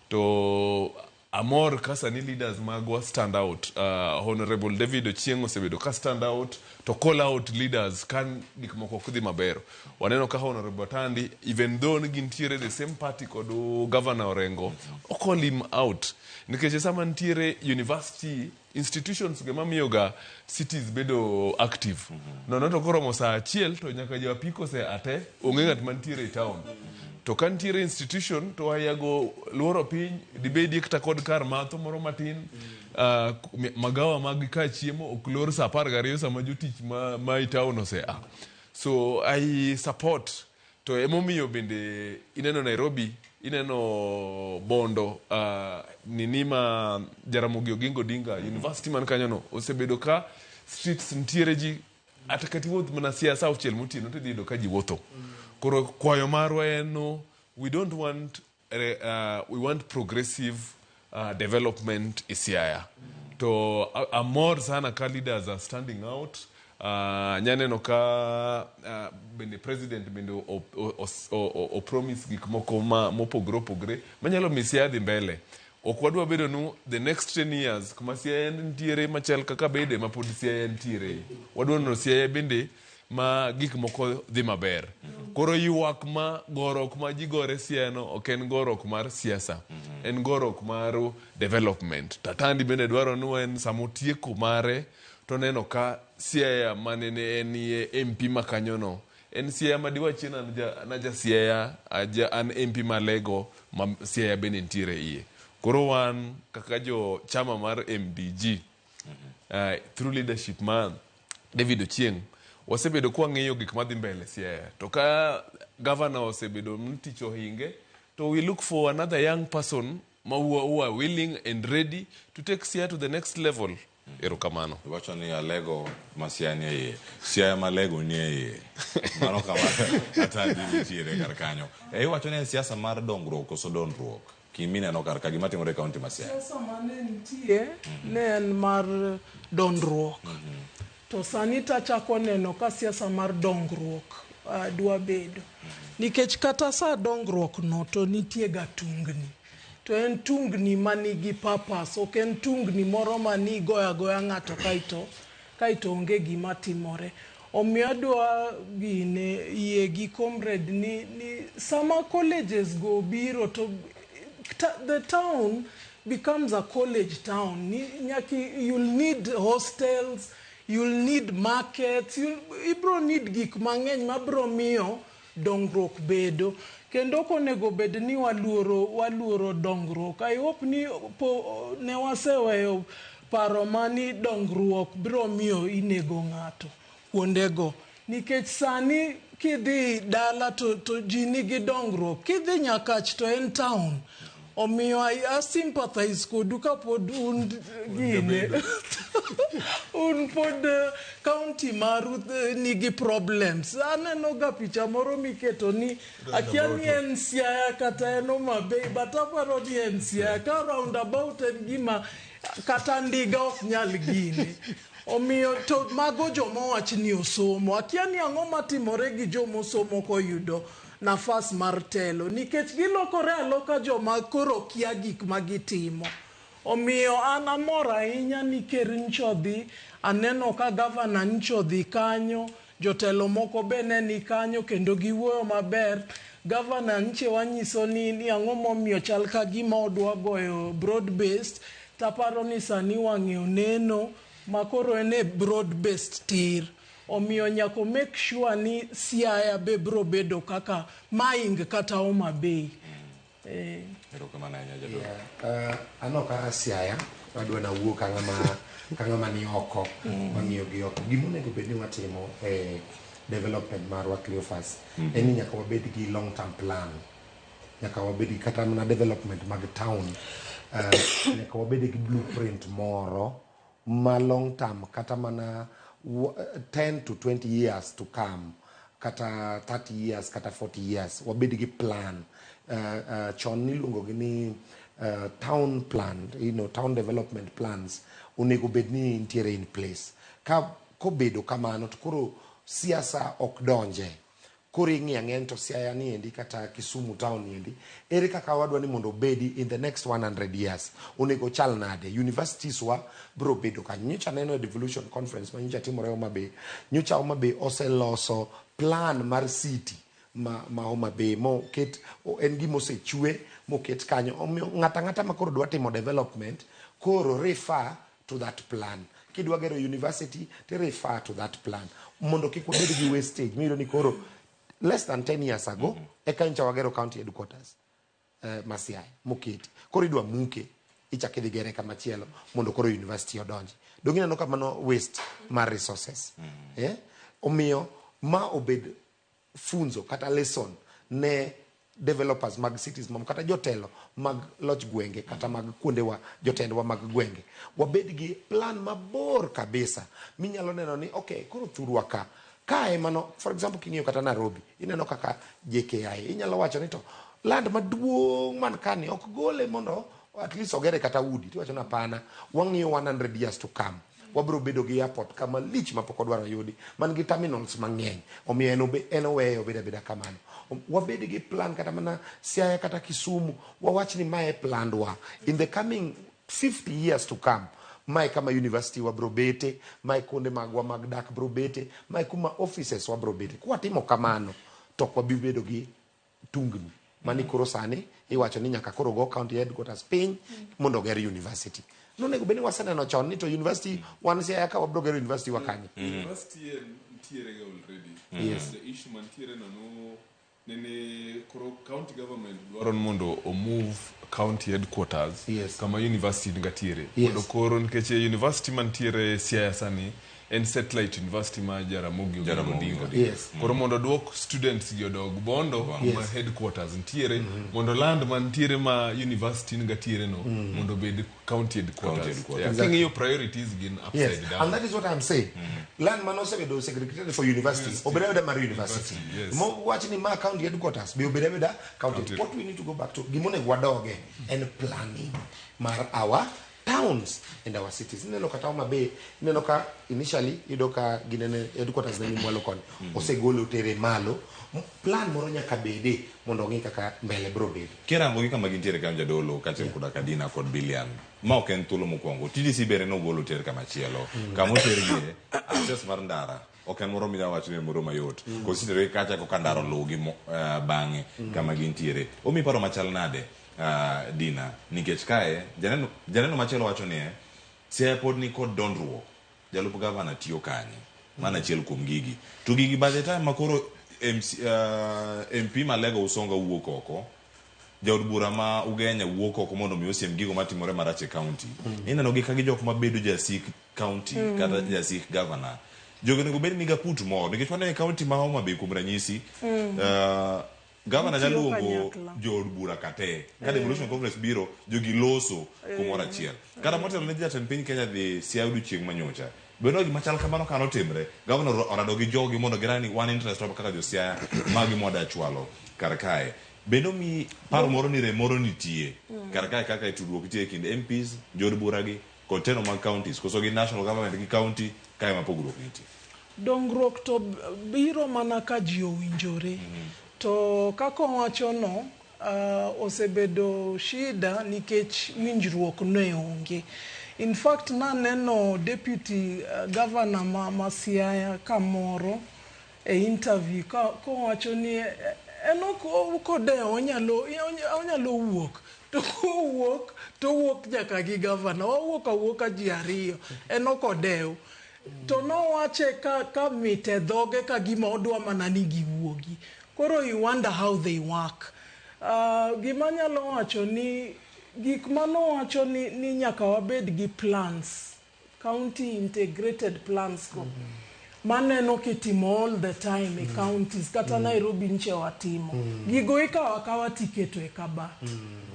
To amor ka sani leaders magwa stand out. Honorable David Ochieng osebedo ka stand out to call out leaders ka gik moko ok dhi maber. Waneno ka Honorable Atandi even though ni gintiere the same party kod Governor Orengo, o call him out. Nikech sama nitiere university institutions ge mamiyo ga cities bedo active. Nono to koromo saa achiel to nyaka jo apiko se ate onge ng'at mantiere e town. To ka nitiere institution to ayago luoro piny dibedie kata kod kar matho moro matin magawa mag ka chiemo ok lor saa 12 sama jotich ma e town ose a. So I support to emomiyo bende ineno Nairobi ineno Bondo nini ma Jaramogi Oginga Odinga University man kanyo no osebedo ka streets nitiere ji ata kata iwuoth mana siasa saa auchiel motieno tidhi yudo ka ji wuotho. Koro kwayo marwa en no we don't want we want progressive development e Siaya. To amor sana ka leaders are standing out. Nyaneno ka bende president bende o promise gik moko ma mopogore opogore manyalo miyo Siaya dhi mbele. Ok wadwa bedo nu the next 10 years kuma Siaya nitiere machal kaka bede ma pod Siaya nitiere. Wadwa neno Siaya bende ma gik moko dhi maber. Koro ywak ma gorok ma ji gore Siaya no ok en gorok mar siasa. En gorok mar development. Tatandi bende dwaro ni en sama otieko mare to neno ka Siaya mane ne enie MP ma kanyono en Siaya ma diwachie ni an aja Siaya an MP ma Lego ma Siaya bende nitiere iye. Koro wan kaka jo chama mar MDG through leadership ma David Ochieng wasebedo kwa ng'iyo gik madhi mbele Siaya. To ka governor osebedo ni tich ohinge to we look for another young person ma who are willing and ready to take Siaya to the next level. Erokamano. Iwacho ni Alego ma Siaya nie iye. Siaya ma Lego nie iye. Mano kama Atandi nitiere kar kanyo. Iwacho ni en siasa mar dongruok koso dondruok? Kimineno kar ka gima timore e kaunti ma Siaya. Siasa mane nitie ne en mar dondruok. To sani tachako neno ka siasa mar dongruok dwa bedo. Nikech kata sa dongruok no to nitie ga tungni. To en tungni manigi purpose, ok en tungni moro mani goyo agoya ng'ato kaito onge gima timore. Omiyo adwa gine yie gi comrade ni sama colleges go biro to the town becomes a college town. Nyaki, you'll need hostels, you'll need markets, ibro need gik mang'eny mabro miyo dongruok bedo. Kendo ok onego bed ni waluoro dongruok. I hope ni ne waseweyo paro mani dongruok biro miyo inego ng'ato kuondego. Nikech sani kidhi dala to ji nigi dongruok. Kidhi Nyakach to en town. Omiyo I sympathize kodu kapod un gine. Un pod county maru nigi problems. Aneno ga picha moro miketo ni akia ni en Siaya kata en Homa Bay, but aparo ni en Siaya. Ka roundabout en gima kata ndiga ok nyal gine. Omiyo to mago joma owach ni osomo. Akia ni ang'o matimore gi joma osomo koyudo nafas mar telo nikech gilokore aloka joma koro kia gik ma gitimo. Omiyo an amor ahinya ni ker ncho odhi, aneno ka gavana ncho odhi kanyo, jotelo moko be ne ni kanyo kendo giwuoyo maber. Gavana nche wanyiso ni ni ang'o momiyo chal ka gima odwa goyo broad based, taparo ni sani wang'e oneno ma koro en e broad based tir. Omiyo nyaka o make sure ni Siaya be bro bedo kaka Maing kata Homa Bay. Erokamano ahinya jadolo. Yeah. An ok a Siaya, adwa nawuo ka ng'ama ka ng'ama ni oko, wang'iyo gi oko. Gima onego bed ni watimo e development marwa Cleophas, en ni nyaka wabed gi long term plan. Nyaka wabed gi kata mana development mag town. Nyaka wabed gi blueprint moro ma long term kata mana 10 to 20 years to come kata 30 years kata 40 years wabed gi plan. Chon niluongo gi ni town plan, town development plans onego bed ni nitiere in place. Ka kobedo kamano to koro siasa ok donje. Koro ing'iyo ang'iya ni to Siaya ni endi kata Kisumu town ni endi, ere kaka wadwa ni mondo obedi in the next 100 years? Onego ochal nade? Universities wa bro bedo kanyo. Nyocha aneno e devolution conference ma nyocha timore Homa Bay. Nyocha Homa Bay oseloso plan mar city ma Homa Bay moket, en gima osechwe moket kanyo. Omiyo ng'ato ang'ata ma koro dwa timo development koro refer to that plan. Kidwa gero university, to refer to that plan. Mondo kik wabed gi wastage. Miyudo ni koro less than 10 years ago, eka nyocha wagero county headquarters ma Siaya moketi. Koro idwa muke, ichak idhi gere kamachielo mondo koro university odonji. Donge ineno ka mano waste mar resources? Omiyo ma obed funzo kata lesson ne developers mag cities mamoko kata jotelo mag loch gwenge kata mag kuondewa, jotendwa mag gwenge. Wabed gi plan mabor kabisa minyalo neno ni okay, koro thurwa ka kae mano, for example king'iyo kata Nairobi ineno kaka JKIA inyalo wacho ni to land maduong' man kani ok gole mondo at least ogere kata udi, tiwacho ni hapana, wang'iyo 100 years to come wabro bedo gi airport kama lich mapok odwaro yudi man gi terminals mang'eny, omiyo en oweye obed abeda kamano. Wabed gi plan kata mana Siaya kata Kisumu, wawach ni mae plandwa in the coming 50 years to come. Mae kama university wabro bete, mae kuonde magwa mag dak bro bete, mae kuma offices wabro bete. Kwatimo kamano to ok wabi bedo gi tungni mani koro sani iwacho ni nyaka koro go county headquarters piny mondo oger university. Nonego bed ni waseneno chon ni to university wan Siaya ka wabro gero university wa kanye. University en nitiere ga already. The issue mantiere no no nene koro county government dwaro ni mondo o move county headquarters kama university nigatiere. Mondo koro nikech university mantiere Siaya sani en satellite university ma Jaramogi Oginga Jaramogi Odinga. Odinga. Koro mondo duok students gi odog Bondo kuma headquarters nitiere, mondo land mantiere ma university nigatiere no mondo obed county headquarters. County headquarters. Yeah. King'iyo priorities gin upside down. And that is what I'm saying. Land mano osebedo segregated for universities. Obed abeda mar university. Mo wach ni ma county headquarters be obed abeda county. County. What we need to go back to gimonego wadoge en planning mar our towns and our cities. Ineno kata Homa Bay, ineno ka initially iyudo ka ginene headquarters ne ni mwalo koni. Osegole otere malo. Plan moro nyaka bede mondo ong'i kaka mbele bro bedo. Kirango gi kama gintiere kanyo jadolo kaachiel koda Kadina kod Bilian. Ma ok en thuolo mokwongo. TDC bende nogolo oter kama chielo. Kama otergie, access mar ndara ok en moro minyalo wacho ni en moro mayot. Considering kacha koka ndara oluwogi bang'e kama gintiere. Omiyi paro machal nade, Dina? Nikech kae, janeno machielo wacho ni, Siaya pod ni kod dondruok. Jalup gavana tiyo kanye? Mano achiel kuom gigi. To gigi by the time makoro MP Malega Usonga wuok oko, jaod bura ma Ugenya wuok oko mondo mi osiem gigo matimore marach e county. Ineno gi ka gi jok mabedo jasik county kata jasik governor. Jogi onego bed ni gaput moro nikech waneno e county ma Homa Bay kuom ranyisi, Gavana nyalo Gitiyo luongo kanyakla. jood bura kate. Ka devolution conference biro, jogi loso kumoro achiel. Kata motelo ne jatend piny Kenya dhi Siaya odiochieng' manyocha. Bende gima chal kamano ka notimre, gavana orado gi jogi mondo girang ni wan interest wa kaka jo Siaya magi mwada chwalo kar kae. Bende omiyi paro moro ni rem moro nitie kar kae kaka e tudruok nitie e kind MPs, jood bura gi kod telo mag counties koso gi national government gi county kae ma pogruok nitie. Dongruok to biro mana ka ji owinjore. To kaka owachono, osebedo shida nikech winjruok ne onge. In fact, naneno deputy governor ma Siaya kamoro e interview kowacho ni en ok odewo, onyalo wuok. To kowuok, to owuok nyaka gi governor. Wawuok awuoka ji ariyo, en ok odew. To nowache ka mit e dhoge ka gima odwa mana ni giwuogi. Koro you wonder how they work. Gima anyalo wacho ni gik manowacho ni nyaka wabed gi plans, county integrated plans go. Maneno kitimo all the time e counties, kata Nairobi nche watimo. Gigo ikawo akawa tiketo e kabat.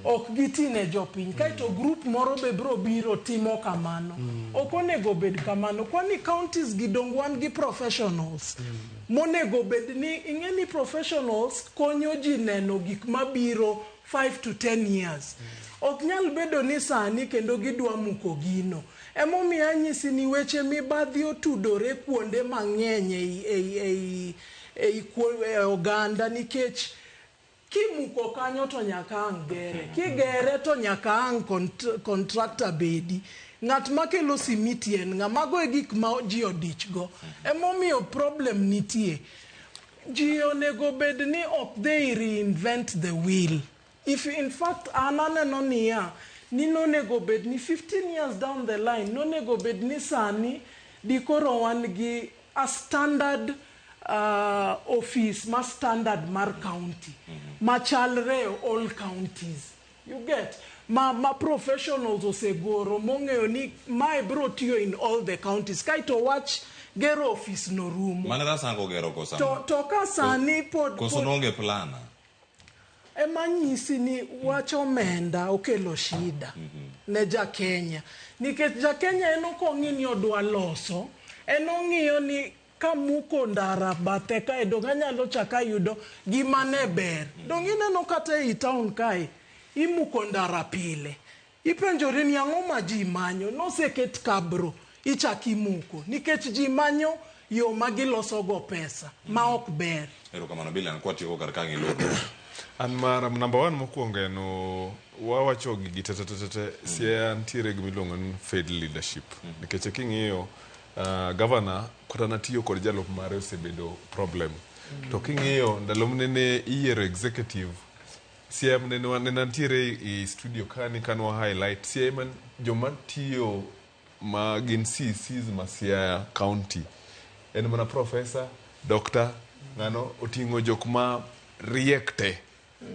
Ok giti ne jopiny. Kaeto group moro be biro biro timo kamano. Ok onego bed kamano. Kwani counties gi dong wan gi professionals. Monego bed ni ing'e ni professionals konyo ji neno gik mabiro 5 to 10 years. Ok nyal bedo ni sani kendo gidwa muko gino. Emomiyo anyisi ni weche mibadhi otudore kuonde mang'eny ei oganda nikech kimuko kanyo to nyaka ang' gere. Kigere to nyaka ang' contractor bedi. Ng'at makelo simiti en ng'a? Mago e gik ma ji odich go. Emomiyo problem nitie. Ji onego bed ni ok they reinvent the wheel. If in fact an aneno niya, ni nonego bed ni 15 years down the line, nonego bed ni sani dikoro wan gi a standard office ma standard mar county, machalre all counties. You get? Ma professionals osegoro mong'eyo ni mae biro tiyo in all the counties. Kaeto wach gero office no rumo. Mane Rasango gero kosa? To ka sani pod Koso noonge plana. Ema nyisi ni wach omenda okelo shida ne ja Kenya. Nikech ja Kenya en ok ong'i ni odwa loso, en ong'iyo ni kamuko ndara bathe kae dong anyalo chako ayudo gima ne ber. Dong ineno kata ei town kae, imuko ndara pile. Ipenjori ni ang'o ma ji manyo, noseket kabro, ichak imuko. Nikech ji manyo yo ma gilosogo pesa, ma ok ber. Erokamano Billian, kwatieko kar ka ng'ilo. An mara number 1 mokwongo en wawacho gigi te te te te Siaya nitiere gima iluongo ni failed leadership. Nikech king'iyo governor kata natiyo kod jalup mare osebedo problem. To king'iyo ndalo mnene iyiero executive Siaya nene nitiere e studio kani kanwa highlight Siaya man joma tiyo ma gin CCs ma Siaya County en mana professor, doctor, ng'ano oting'o jok ma riek te.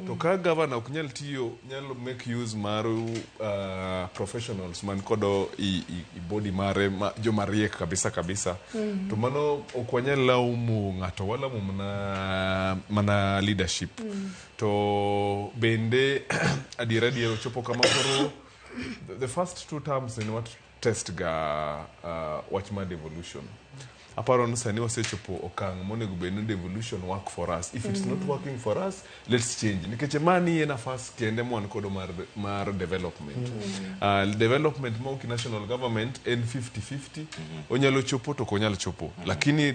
To ka governor ok nyal tiyo, nyalo make use mar professionals man kodo i body mare ma, joma riek kabisa kabisa. To mano ok wanyal laumu ng'ato, walaumu mana leadership. To bende adiera adiera ochopo kama koro the first 2 terms en wat test ga wach mar devolution. Aparo ni sani wasechopo okang' monego bed ni devolution work for us. If it's not working for us, let's change. Nikech mani e nafas kende mwan kodo mar development. Development ma ok national government en 50-50. Onyalo chopo to ok onyal chopo. Lakini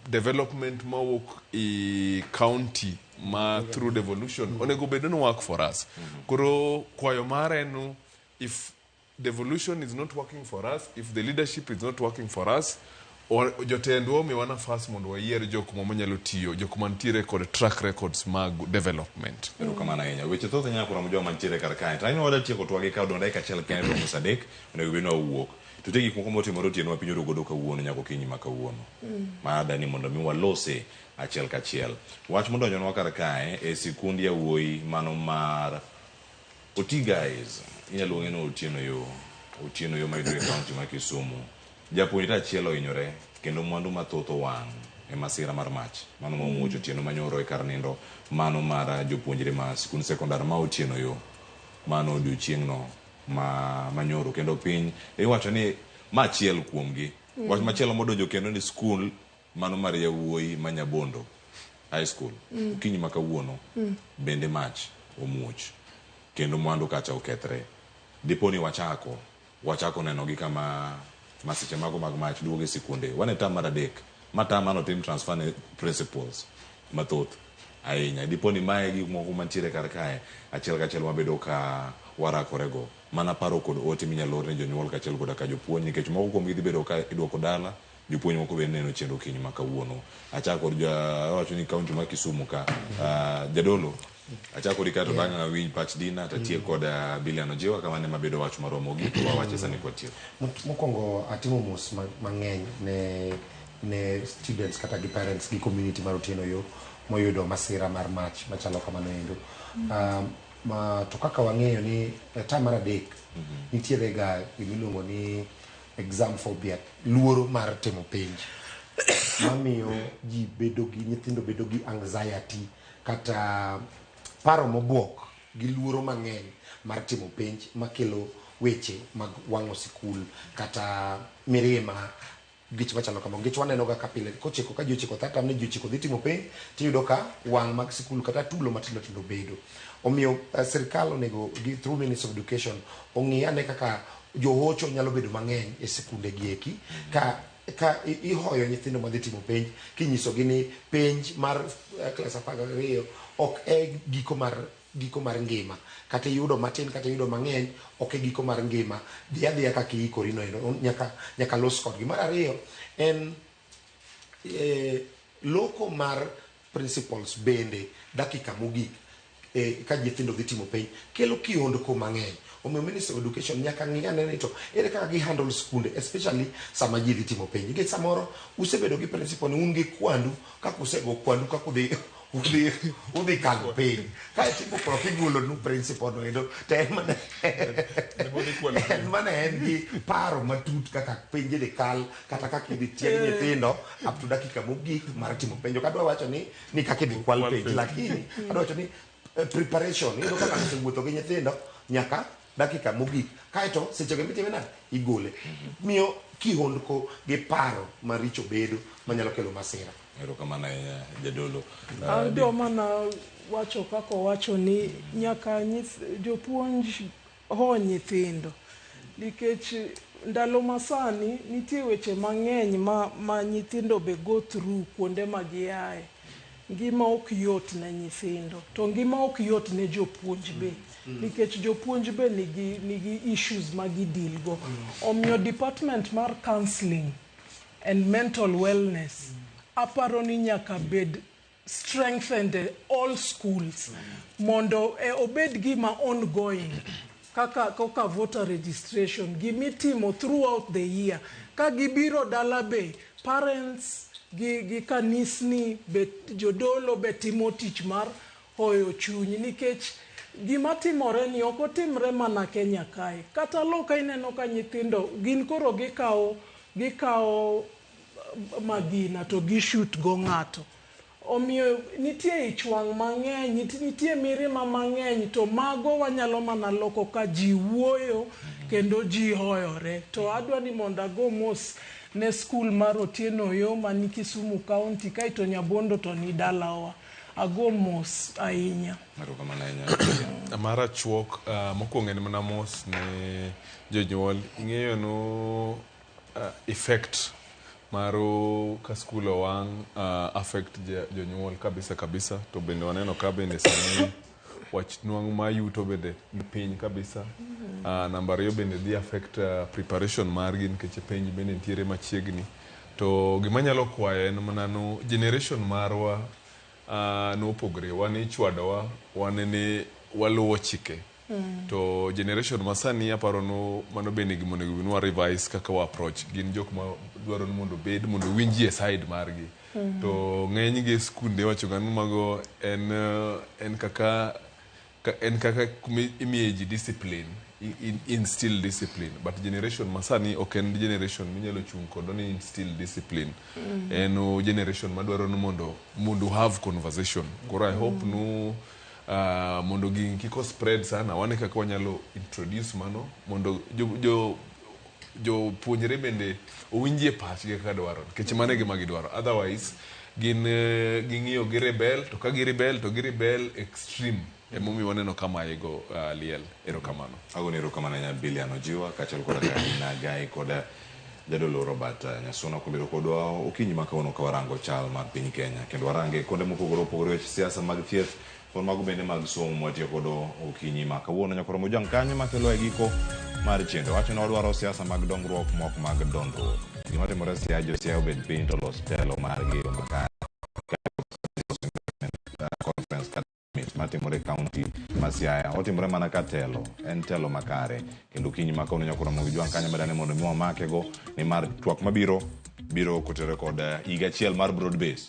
development mawuok e county ma through devolution onego bed ni work for us. Koro kwayo mare en if devolution is not working for us, if the leadership is not working for us, or jotendwa omiwa nafas mondo wayier jok manyalo tiyo, jok mantiere kod track records mag development. Erokamano ahinya. Weche thoth ahinya kuom joma mantiere kar kae. To aneno wadwa tieko twagi ka odong' dakika achiel kende to nus adek, onego bed ni wawuok. To nitie gik moko motimore otieno ma piny orugo godo kawuono nyaka okinyi ma kawuono. Ma adani mondo mi walose achiel kachiel. Wach modonjonwa kar kae e sikund yawuoyi mano mar Oti guys, inyalo luonge ni Otieno Yo mayudore e kaunti ma Kisumu. Japuonjre achiel ohinyore kendo mwandu mathoth owang'. e masira mar mach mano ma omuoch otieno manyoro e kar nindo mano mar jopuonjre ma sikund sekondar ma Otieno Yo mano odiochieng'no ma manyoro kendo piny iwacho ni ma achiel kuomgi. Wach machielo modonjo kendo ni skul mano mar yawuoyi ma Nyabondo High School okinyi ma kawuono bende mach omuoch kendo mwandu kacha okethre. Dipo ni wachako wachako nenogi kama masiche mago mag mach duogo e sikunde. Wan e term mar adek ma term mane otim transfer ne principals mathoth ahinya. Dipo ni mae gik moko mantiere kar kae achiel kachiel wabedo ka warakorego. Mana paro kod ote minyalo or ne jonyuol kaachiel koda ka jopuonj nikech moko kuomgi dhi bedo ka iduoko dala jopuonj moko be neno chenro okinyi ma kawuono. Achako kod awacho ni kaunti ma Kisumu ka jadolo achako kodi kaeto bang'e awinj pach Dina tatiek kod Bilian Ojiwa kamano ema bedo wach marwa mogik to wawache sani kwatieko. Mokwongo atimo mos mang'eny ne students kata gi parents gi community mar Otieno Yo moyudo masira mar mach machalo kamano endo. To kaka wang'eyo ni term mar adek nitiere ga gimiluongo ni exam phobia, luoro mar timo penj mamiyo ji bedo gi nyithindo bedo gi anxiety kata paro mobuok gi luoro mang'eny mar timo penj makelo weche mag wang'o sikul kata mirima gich machalo kama. Nikech waneno ga ka pile kochiko ka ji ochiko third term ni ji ochiko dhi timo penj tiyudo ka wang' mag sikul kata tulo matindo tindo bedo. Omiyo sirikal onego gi through Ministry of Education ong'i ane kaka johocho nyalo bedo mang'eny e sikunde gi eki ka ihoyo nyithindo madhi timo penj kinyisogi ni penj mar klas 12 ok e giko mar ngima, kata iyudo matin kata iyudo mang'eny ok e giko mar ngima, dhi adhiya kaka iikori no endo nyaka los kodgi. Mar ariyo en loko mar principals bende dakika mogik ka nyithindo dhi timo penj kelo kiondko mang'eny. Omiyo Ministry of Education nyaka ng'i ane ni to ere kaka gi handle skunde especially sama ji dhi timo penj, nikech samoro usebedo gi principal ni un gi kwandu kaka usego kwandu kaka udhi kalo penj kaeto ibo kigolo nu principal no endo to en mana en gi paro matut kaka penj dhi kal kata kaka idhi tieg nyithindo up to dakika mogik mar timo penj. Ok adwa wacho ni kaka idhi kwal penj, lakini adwa wacho ni preparation iyudo kaka osewuotho gi nyithindo nyaka dakika mogik kaeto sechego mitime nade igole, miyo kihondko gi paro maricho bedo manyalo kelo masira. Erokamano ahinya jadolo. Adwa mana wacho kaka owacho ni nyaka jopuonj ho nyithindo nikech ndalo masani nitie weche mang'eny ma nyithindo be go through kuonde ma giaye. Ngima ok yot ne nyithindo to ngima ok yot ne jopuonj be nikech jopuonj be nigi issues ma gideal go. Omiyo department mar counseling and mental wellness aparo ni nyaka bed strengthened e all schools mondo obed gima ongoing kaka voter registration gimitimo throughout the year. Ka gibiro dala be parents gi kanisni be jodolo be timo tich mar hoyo chuny nikech gima timore ni ok otimre mana Kenya kae, kata loka ineno ka nyithindo gin koro gikawo magina to gishoot go ng'ato. Omiyo nitie ich wang' mang'eny, nitie mirima mang'eny, to mago wanyalo mana loko ka ji wuoyo kendo ji hoyore. To adwa ni mondo ago mos ne skul mar Otieno Yo mani Kisumu County kaeto Nyabondo to ni dalawa. Ago mos ahinya. Erokamano ahinya. Mara chuok mokwongo en mana mos ne jonyuol. Ing'eyo no effect maro ka skul owang' affect jonyuol kabisa kabisa, to bende waneno ka bende sani wach nwang' ma yuto bende piny kabisa. Namba ariyo bende dhi affect preparation margi nikech penj bende nitiere machiegni. To gima nyalo kwayo en mana no generation marwa nopogre, wan ichwadowa, wan ne waluwo chike. To generation masani aparo no mano bende gima onego bed ni wa revise kaka wa approach. Gin jok ma dwaro ni mondo obed mondo winji e side margi. To ng'eny gi skunde iwacho ga ni mago en kaka imiye ji discipline. instill discipline, but generation masani ok en generation minyalo chung' kodo ni instill discipline. En o generation madwaro ni mondo have conversation. Koro I hope nu mondo gini kik spread sana, wane kaka wanyalo introduce mano mondo jo jopuonjre bende owinjie pachgi kaka dwaro, nikech mano e gima gidwaro. Otherwise gin ging'iyo gi rebel, to ka gi rebel to gi rebel extreme, emomiyo waneno ka maego liel. Erokamano. Agoni erokamano ahinya Bilian Ojiwa kaachiel koda Karina Gai kod Jadolo Robert Nyasuna kuom bedo kodwa okinyi ma kawuono ka warango chal mar piny Kenya kendo warange kuonde mopogore opogore, weche siasa, mag thieth kod mago bende mag somo mwatiyo godo okinyi ma kawuono. Nyakoro Mojwang' kanyo makelo e giko mar chenro. Wacho ni wadwaro siasa mag dongruok mok mag dondruok. Gima timore Siaya, jo Siaya obed piny to los telo margi e yo makare. Conference kata summit matimore e kaunti ma Siaya otimore mana ka telo en telo makare. Kendo okinyi ma kawuono nyakoro Mojwang' kanyo medane mondo mi wamakego, nimar twak mabiro biro kotere kod higa achiel mar broad base.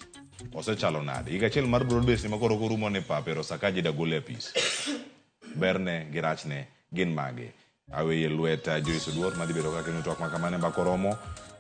Osechalo nade? Higa achiel mar broad base ni makoro korumo ni pap ero Sakaja ida gol e apis. Berne gi rachne gin mage? Aweye lwet Joyce Oduor madhi bedo kaka twak ma kamano e mbaka oromo.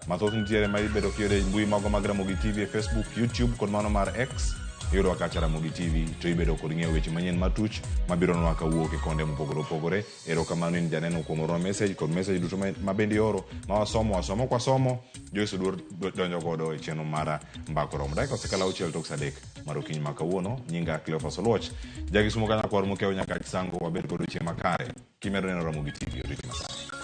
Mathoth nitiere ma ibedo kiyudo e mbui mago mag Ramogi TV e Facebook, YouTube kod mano mar X. Iyudowa kacha Ramogi TV to ibedo kod ng'eyo weche manyien matuch mabironwa kawuok e konde mopogore opogore. Erokamano in janeno kuom oro message kod message duto ma bende ioro ma wasomo wasomo kwa somo. Joyce Oduor donjo godo e chenro mar mbaka oromo. Dakika osekalo 6 tok saa 3 mar okinyi ma kawuono. Nyinga Cleophas Oluoch. Jakisumo ka nyakwar Mokeo nyaka Chisango wabed kod odiechieng' makare. Kimedo neno Ramogi TV oriti makare.